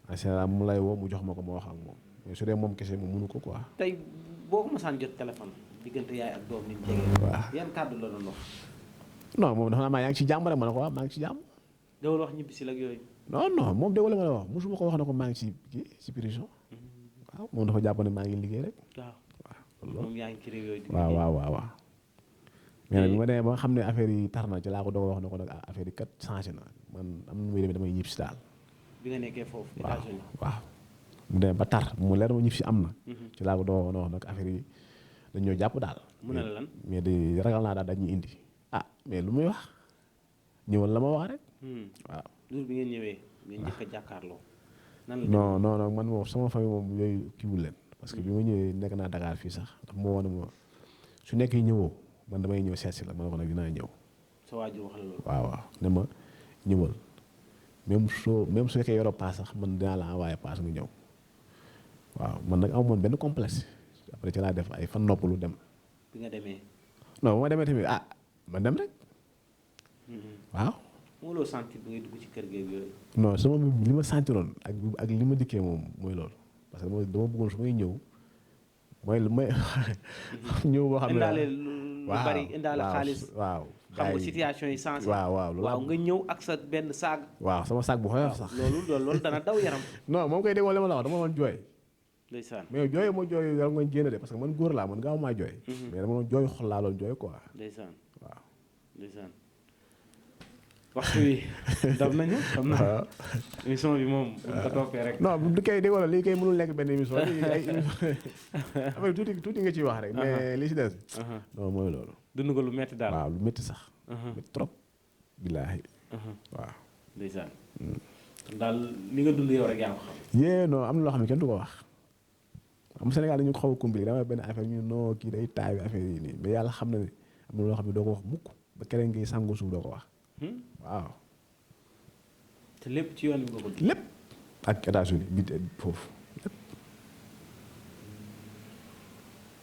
en général mu lay woo mu jox ma ko ma wax ak moom mais su dee moom kese moom mënu ko quoi. tey boo ko masaan jot téléphone diggante yaay ak doom ni mu jege. waaw yan kàddu la doon wax. non moom dafa naa maa yaa ngi ci jàmm rek ma ne ko waaw maa ngi ci jàmm. dawal wax ñibbisi la ak yooyu. non moom déggoo la ma la wax mosuma ko wax ne ko maa ngi ci kii ci prison. waaw moom dafa jàpp ne maa ngi liggéey rek. waaw moom yaa ngi ci réew yooyu. waaw. mais nag bi ma demee ba nga xam ne affaire yi tar na ci laa ko doog a wax ne ko nag affaire yi kat changé na man am na muy demee damay ñib si daal. bi nga nekkee foofu États-Unis. waaw mu demee ba tar mu leer ma ñib si am na. ci laa ko doog a wax nag affaire yi dañoo jàpp daal. mu ne la lan. mais di ragal naa daal dañuy indi. ah mais lu muy wax ñëwal la ma wax rek. waaw jour bi ngeen ñëwee. ngeen njëkk a jàkkaarloo. nan la non man moom sama famille moom yooyu kiiwul leen. parce que bi ma ñëwee nekk naa Dakar fii sax dafa ma woon ma su nekkee ñëwoo man damay ñëw seet si la ma ne ko nag dinaa ñëw. sa waajur wax la loolu. waaw ne ma ñëwal même su fekkee yoroo paas sax man dinaa la envoyé paas nga ñëw waaw man nag amoon benn complexe après ci laa def ay fan noppalu dem. bi nga demee. non bu ma demee tamit ma dem rek. waaw. moo loo sentir bi ngay dugg ci kër gi yooyu. non sama li ma sentiroon ak li ma dikkee moom mooy loolu parce que dama bëggoon su may ñëw mooy lu may ñëw boo xam ne. indaale lu bari indaale xaalis. waaw xam nga situation yi sens. waaw nga ñëw ak sa benn saag. waaw sama saag bu xoyof sax. loolu dana daw yaram. non moom koy déggoo li ma la wax dama doon jooy. ndeysaan mais jooy moo jooy yàlla nga génn de parce que man góor laa man gaaw maa jooy. mais dama doon jooy xol laa doon jooy quoi. ndeysaan waaw. ndeysaan waxtu wi dab nañu xam naa émission bi moom bu ko toppee rek. non du kay déggoo la lii kay mënul nekk benn émission ay affaire tuuti nga ciy wax rek. mais li si des. non mooy loolu. dund ko lu métti daal. waaw lu métti sax. métti trop. billaahi. waaw. ndeysaan. daal li nga dund yow rek yaa ko xam. non am na loo xam ne kenn du ko wax. am Sénégal dañu ko xaw a compliqué dama benn affaire ñu non kii day taay bi affaire yi nii mais yàlla xam na ne am na loo xam ne doo ko wax mukk ba keneen ngay sàngoo suuf doo ko wax. waaw. te lépp ci yoon bi nga ko dund. lépp ak États-Unis bi foofu lépp.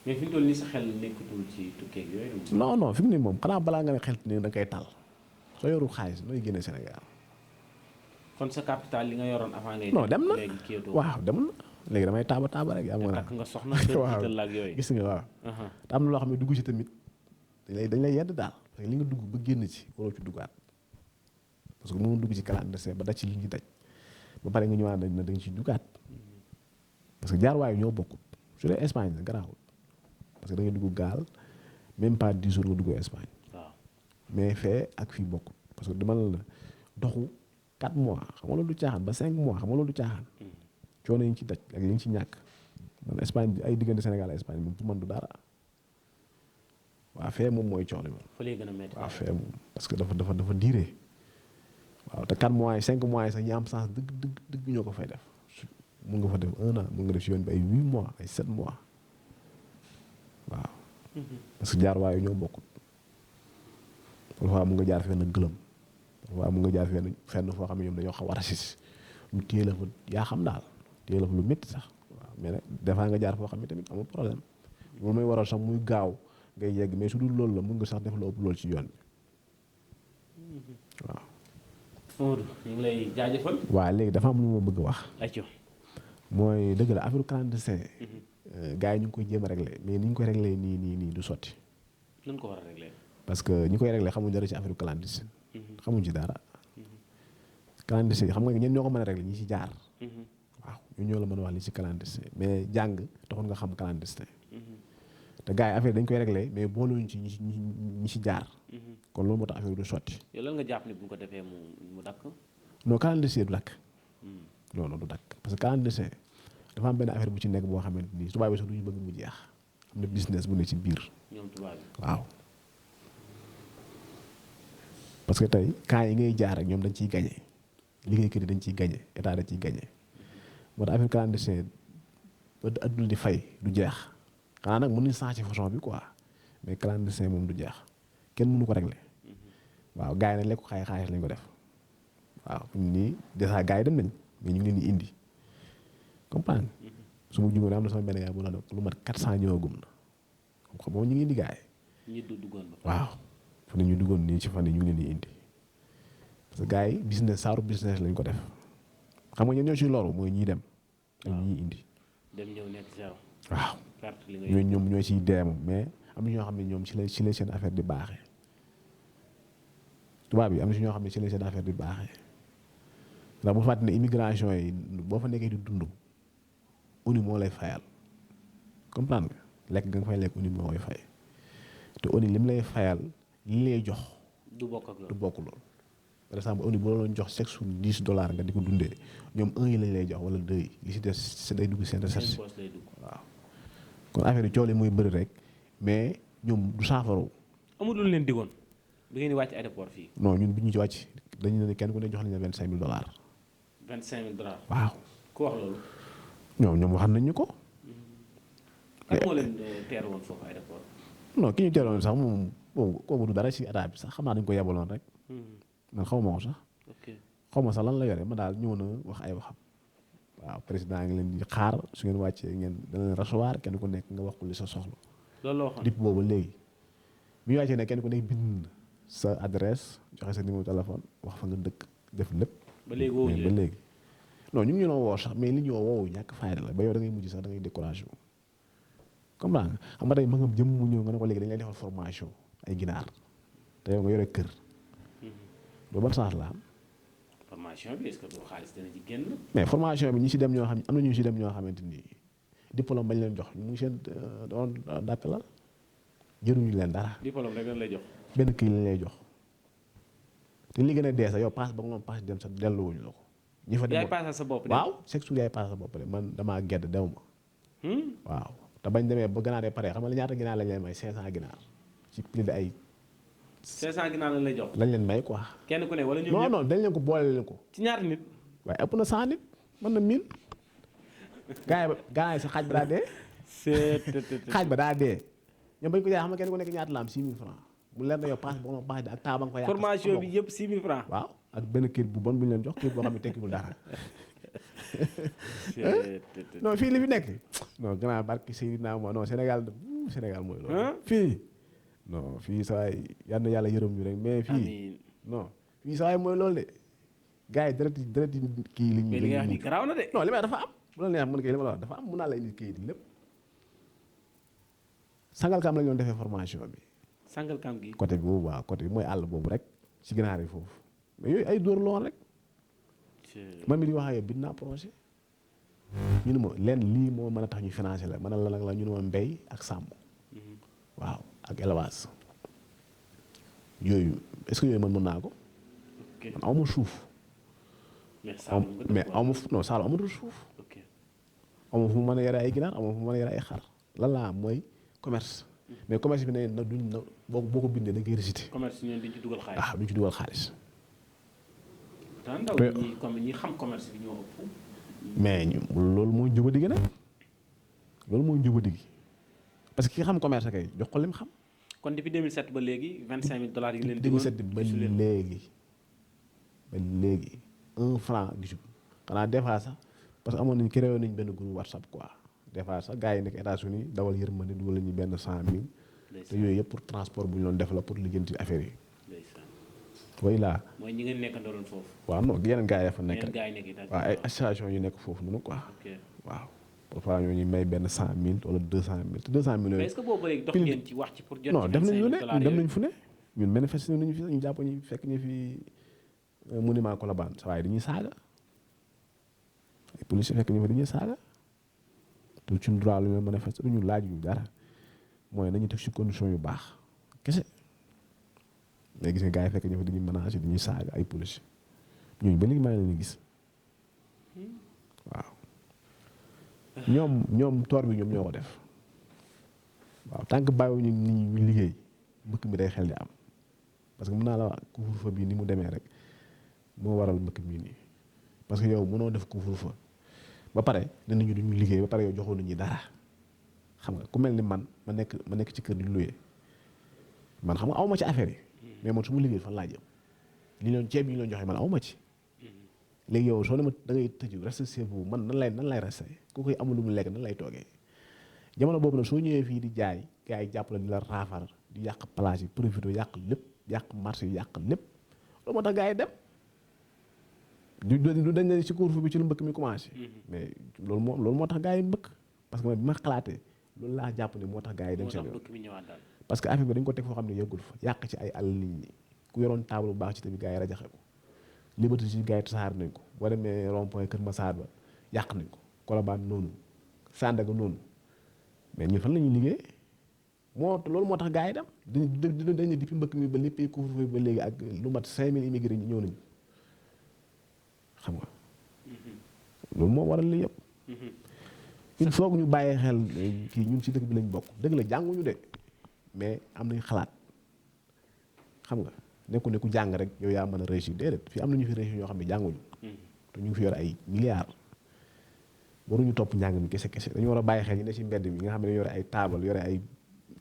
mais fi mu toll nii sa xel nekkatul ci tukkeeg yooyu. non fi mu ne moom xanaa balaa nga ne xel ne da nga koy tal soo yorul xaalis nooy génne Sénégal. kon sa capital li nga yoroon avant ngay. non dem na léegi kéetoo. waaw dem na léegi damay taaba rek. am nga takk nga soxna waaw la ak yooyu. gis nga waaw. te am na loo xam ne dugg ci tamit dañ lay yedd daal parce que li nga dugg ba génn ci waroo ci duggaat parce que mënoo dugg ci clandestin ba daj ci li ñu daj ba pare nga ñëwaat na da nga ciy duggaat parce que jaar waayu ñoo bokkut su dee Espagne la garaawul parce que da ngay dugg gaal même pas 10 jours nga dugg Espagne. waaw mais fee ak fii bokkut parce que dama la doxu 4 mois xam nga loolu du caaxaan ba 5 mois xam nga loolu du caaxaan. coono yi ñu ci daj ak li ñu ci ñàkk man Espagne ay diggante Sénégal Espagne moom pour man du dara waaw fee moom mooy coono moom. fa lay gën a métti. waaw fee moom parce que dafa diire waaw te 4 mois yi 5 mois yi sax ñi am sens dëgg ñoo ko fay def mun nga fa def 1 an mun nga def si yoon bi ay 8 mois ay 7 mois waaw. parce que jaar waayu ñoo bokkut parfois mun nga jaar fenn gëlëm parfois mun nga jaar fenn foo xam ne ñoom dañoo xaw a raciste ñu téye la fa yaa xam daal téye la fa lu métti sax waaw mais nag des fois nga jaar foo xam ne tamit amul problème loolu mooy waral sax muy gaaw ngay yegg mais su dul loolu la mun nga sax def lu ëpp loolu ci yoon bi waaw. Modou ñu ngi lay jaajëfal. waaw léegi dafa am lu ma bëgg a wax. ayca. mooy dëgg la affaire clandestin. gars yi ñu ngi koy jéem a réglé mais ni ñu koy réglé nii du sotti. nan ko war a réglé. parce que ñi koy réglé xamuñ dara ci affaire clandestin. xamuñ ci dara. clandestin xam nga ñen ñoo ko mën a régler ñi ci jaar. waaw ñoo la mën a wax li ci clandestin mais jàng taxul nga xam clandestin. te gars yi affaire dañ koy régler mais booluñu ci ñi ci jaar. kon loolu moo tax affaire du sotti. yow lan nga jàpp ne bu ñu ko defee mu dakk. non clandestin du dakk. non du dakk parce que clandestin dafa am benn affaire bu ci nekk boo xamante ni tubaab bi sax du ñu bëgg mu jeex am na business bu ne ci biir. ñoom tubaab bi waaw. parce que tey cas yi ngay jaar ak ñoom dañ ciy gagné liggéeykat yi dañ ciy gagné état dañ ciy gagné moo tax affaire clandestin ba adduna di fay du jeex xanaa nag mën nañu changer façon bi quoi mais clandestin moom du jeex kenn mënu ko régler waaw gars yi nag lekk xaalis lañ ko def waaw nii déjà gars yi dem nañ mais ñu ngi leen di indi comprendre su ma jumee am na sama benn gars bu la lu mat 400 ñëwagum na xam nga ñu ngi indi gars yi. ñi duggoon ba. waaw fan ñu duggoon nii ci fan yi ñu ngi leen di indi parce que gars yi business saaru business lañ ko def xam nga ñoo ñoo ci loru mooy ñiy dem. ak ñiy indi. dem ñëw nekk zéro. waaw perte li ñooñu ñoom ñoo ciy deem mais am na ñoo xam ne ñoom ci la seen affaire di baaxee tubaab yi am na si ñoo xam ne ci la seen affaire di baaxee ndax bu fàtte ne immigration yi boo fa nekkee di dund ONU moo lay fayal comprendre nga lekk nga fay lekk ONU moo koy fay te ONU li mu lay fayal li lay jox. du bokk ak loolu du bokk loolu. par exemple ONU bu la doon jox chaque jour $10 nga di ko dundee ñoom 1 yi lañ lay jox wala 2 yi li si des si day dugg seen recherche. waaw kon affaire yi coow li muy bëri rek mais ñoom du saafaro. amul lu leen digoon bi ngeen di wàcc aéroport fii. non ñun bi ñu ci wàcc dañu ne kenn ku ne jox nañu la $25,000. $25,000. waaw ku wax loolu. ñoom waxal nañ ñu ko. kan moo leen teer woon foofu aéroport. non ki ñu teeroon sax moom kooku du dara ci état bi sax xam naa dañu ko yebaloon rek. man xaw ma ko sax. ok xaw ma sax lan la yore ma daal ñëw na wax ay waxam. waaw président ngi leen di xaar su ngeen wàccee ngeen dana leen recevoir kenn ku nekk nga wax ko li sa soxla. loolu la waxoon depuis boobu léegi. bi ñu wàccee ne kenn ku nekk bind sa adresse joxe sa numéro téléphone wax fa nga dëkk def lépp. ba léegi woo ba léegi. non ñu ngi ñu woo sax mais li ñu woo ñàkk fayda la ba yow da ngay mujj sax da ngay découragé wu. comprendre nga xam nga tey ma nga jëm mu ñëw nga ne ko léegi dañ lay defal formation ay ginaar te yow nga yore kër. loolu ban sens la am. formation bi est-ce que boo xaalis dana ci génn. mais formation bi ñi si dem ñoo xam am na ñu si dem ñoo xamante ni diplôme bañ leen jox mu ngi seen doon d'appelal jëruñu leen dara. diplôme rek lañ lay jox. benn kii lañ lay jox te li gën a dee sax yow paas ba nga doon paas dem sax delluwuñu la ko. ñi fa dem yaay paasal sa bopp de. waaw chaque jour yaay paasal sa bopp de man damaa gedd dew ma. waaw te bañ demee ba ganaar yi pare xam nga ñaata ginaar lañ leen may 500 ginaar ci plus de ay. 500 ginaar lañ lay jox. lañ leen may quoi. kenn ku ne wala ñoom non non dañ leen ko boole leen ko. ci ñaata nit. waaye ëpp na 100 nit mën na 1000. gars yi sa xaaj ba daa dee. xaaj ba daa dee. ñoom bañ ko jaay xam nga kenn ku nekk ñaata la am 6 000 francs mu leer na yow paas ba nga paas ak taa ba nga ko yàq. formation bi yëpp 6 000 francs. waaw ak benn kër bu bon bu ñu leen jox kër boo xam ne tekkiwul dara. non fii li fi nekk. non gannaaw barki Seydina mo non Sénégal mooy loolu. fii non fii saa yi yal na yàlla yërëm ñu rek mais fii. non fii saa yi mooy loolu de. gars yi deret kii li ñu. mais li nga wax nii garaaw na de. non li may dafa am. bu la neex mën kay li ma la wax dafa am mun naa la indi kayit lépp. Sangalkam la ñu doon defee formation bi. Sangalkam gi. côté bi boobu waaw côté bi mooy àll boobu rek ci ginaar yi foofu mais yooyu ay dóor lool rek. man mi di wax ak yow bind naa projet. ñu ne ma leen lii moo mën a tax ñu financé la mën a la nag la ñu ne ma mbéy ak sàmm. waaw ak élevage. yooyu est-ce que yooyu man mën naa ko. man aw ma suuf. mais aw ma non Saalum amatul suuf. aw ma fu mu mën a yore ay ginaar aw ma fu mu mën a yore ay xar lan laa am mooy commerce. mais commerce bi ne na duñ na boo ko bindee da ngay récité. commerce ñoom duñ ci dugal xaalis. ah duñ ci dugal xaalis. ndaw ñi comme ñi xam commerce bi ñoo ëpp. mais loolu mooy njubadi gi nag loolu mooy njubadi gi parce que ki xam commerce kay jox ko lim xam. kon depuis 2007 ba léegi $25,000 yi leen. 2007 ba léegi $1 gisul xanaa des fois sax parce que amoon nañu créé nañ benn groupe WhatsApp quoi. des fois sax gars yi nekk États-Unis dawal yërmande dugal la ñu benn 100,000. te yooyu yëpp pour transport bu ñu doon def la pour lijjanti affaire yi. way laa. mooy ñi ngeen nekkandoo foofu. waaw non yeneen gars yi fa nekk yeneen gars yi nekk waaw ay association yu nekk foofu noonu quoi. ok waaw. parfois ñoo ñu may benn 100,000 wala 200,000 te 200,000 yooyu. mais est-ce que boobu léegi dox ngeen ci wax ci pour jot. non def nañ lu ne ñun dem nañ fu ne ñun manifesté nañu fi ñu jàpp ñu fekk ñu fi monument Colobane sa waaye dañuy saaga ay policiers fekk ñu fa dañuy saaga te suñu droit lu ñu manifester ñu laaj yu dara mooy nañu teg ci condition yu baax kese mais gis nga gars yi fekk ñu fa dañuy menacer dañuy saaga ay policiers ñooñu ba léegi maa ngi leen di gis waaw ñoom toor bi ñoom ñoo ko def waaw tant que bàyyiwuñu nit ñi ñu liggéey mbëkk mi day xel di am parce que mën naa la wax couvre-feu bii ni mu demee rek moo waral mbëkk mi nii parce que yow mënoo def couvre-feu ba pare ne nañu duñu liggéey ba pare yow joxoon nañu dara xam nga ku mel ni man ma nekk ci kër di luyee man xam nga awma ci affaire yi mais man su ma liggéey fan laa jëm li leen ceeb yi ñu leen joxe man awma ci léegi yow soo ne ma da ngay tëju reste chez vous man nan lay resté ku koy amul lu mu lekk nan lay toogee jamono boobu nag soo ñëwee fii di jaay gars yi jàpp la di la raafar di yàq place yi profité yàq lépp yàq marché yi yàq lépp loolu moo tax gars yi dem du dañ ne ci couvre-feu bi ci lu mbëkk mi commencé mais loolu moo tax gars yi mbëkk parce que man bi ma xalaatee loolu laa jàpp ne moo tax gars yi dem seen yoon parce que affaire bi dañ ko teg foo xam ne yëggul fa yàq ci ay àll nit ñi ku yoroon table bu baax ci tamit gars yi rajaxe ko liberté ci gars yi tasaar nañ ko boo demee rond point Kër Massar ba yàq nañ ko Colobane noonu Sandaga noonu mais ñun fan la ñuy liggéey loolu moo tax gars yi dem dañ ne depuis mbëkk mi ba lépp couvre-feu ba léegi ak lu mat 5000 immigrés ñi ñëw nañu xam nga loolu moo waral li yëpp il faut que ñu bàyyee xel kii ñun ci dëkk bi lañ bokk dëgg la jànguñu de mais am nañ xalaat xam nga nekku ne ku jàng rek yow yaa mën a réussir déedéet fii am na ñu fi réussir ñoo xam ne jànguñu te ñu ngi fi yor ay milliards waruñu topp njàng mi kese kese dañu war a bàyyi xel ñu ne ci mbedd mi nga xam ne yore ay taabal yore ay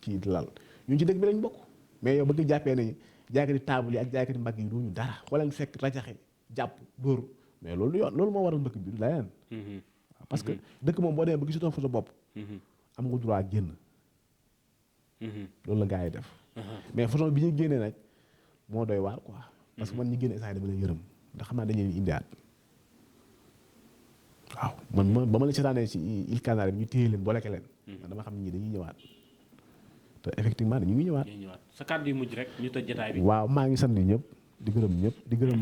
kii lal ñun ci dëkk bi lañ bokk mais yow bëgg jàppee ne jaaykati taabal yi ak jaaykati mbagg yi duñu dara xooleen fekk rajaxe jàpp dóor mais loolu du yoon loolu moo waral mbëkk bi du leneen parce que dëkk moom boo demee ba gisatoo fa sa bopp am nga droit génn loolu la gars yi def mais façon bi ñuy génnee nag moo doy waar quoi parce que man ñi génne saa yi dama leen yërëm ndax xam naa dañu leen indiwaat waaw man ba ma la seetaanee ci Îles Canaries bi ñu téye leen booleke leen man dama xam ne ñii dañuy ñëwaat te effectivement ñu ngi ñëwaat sa kàddu yu mujj rek ñu tëj jotaay bi waaw maa ngi sant ñëpp di gërëm ñëpp di gërëm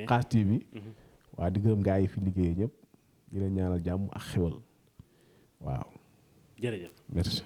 Khass TV waaw di gërëm gars yi fi liggéeyee ñëpp di leen ñaanal jàmm ak xéwal waaw jërëjëf merci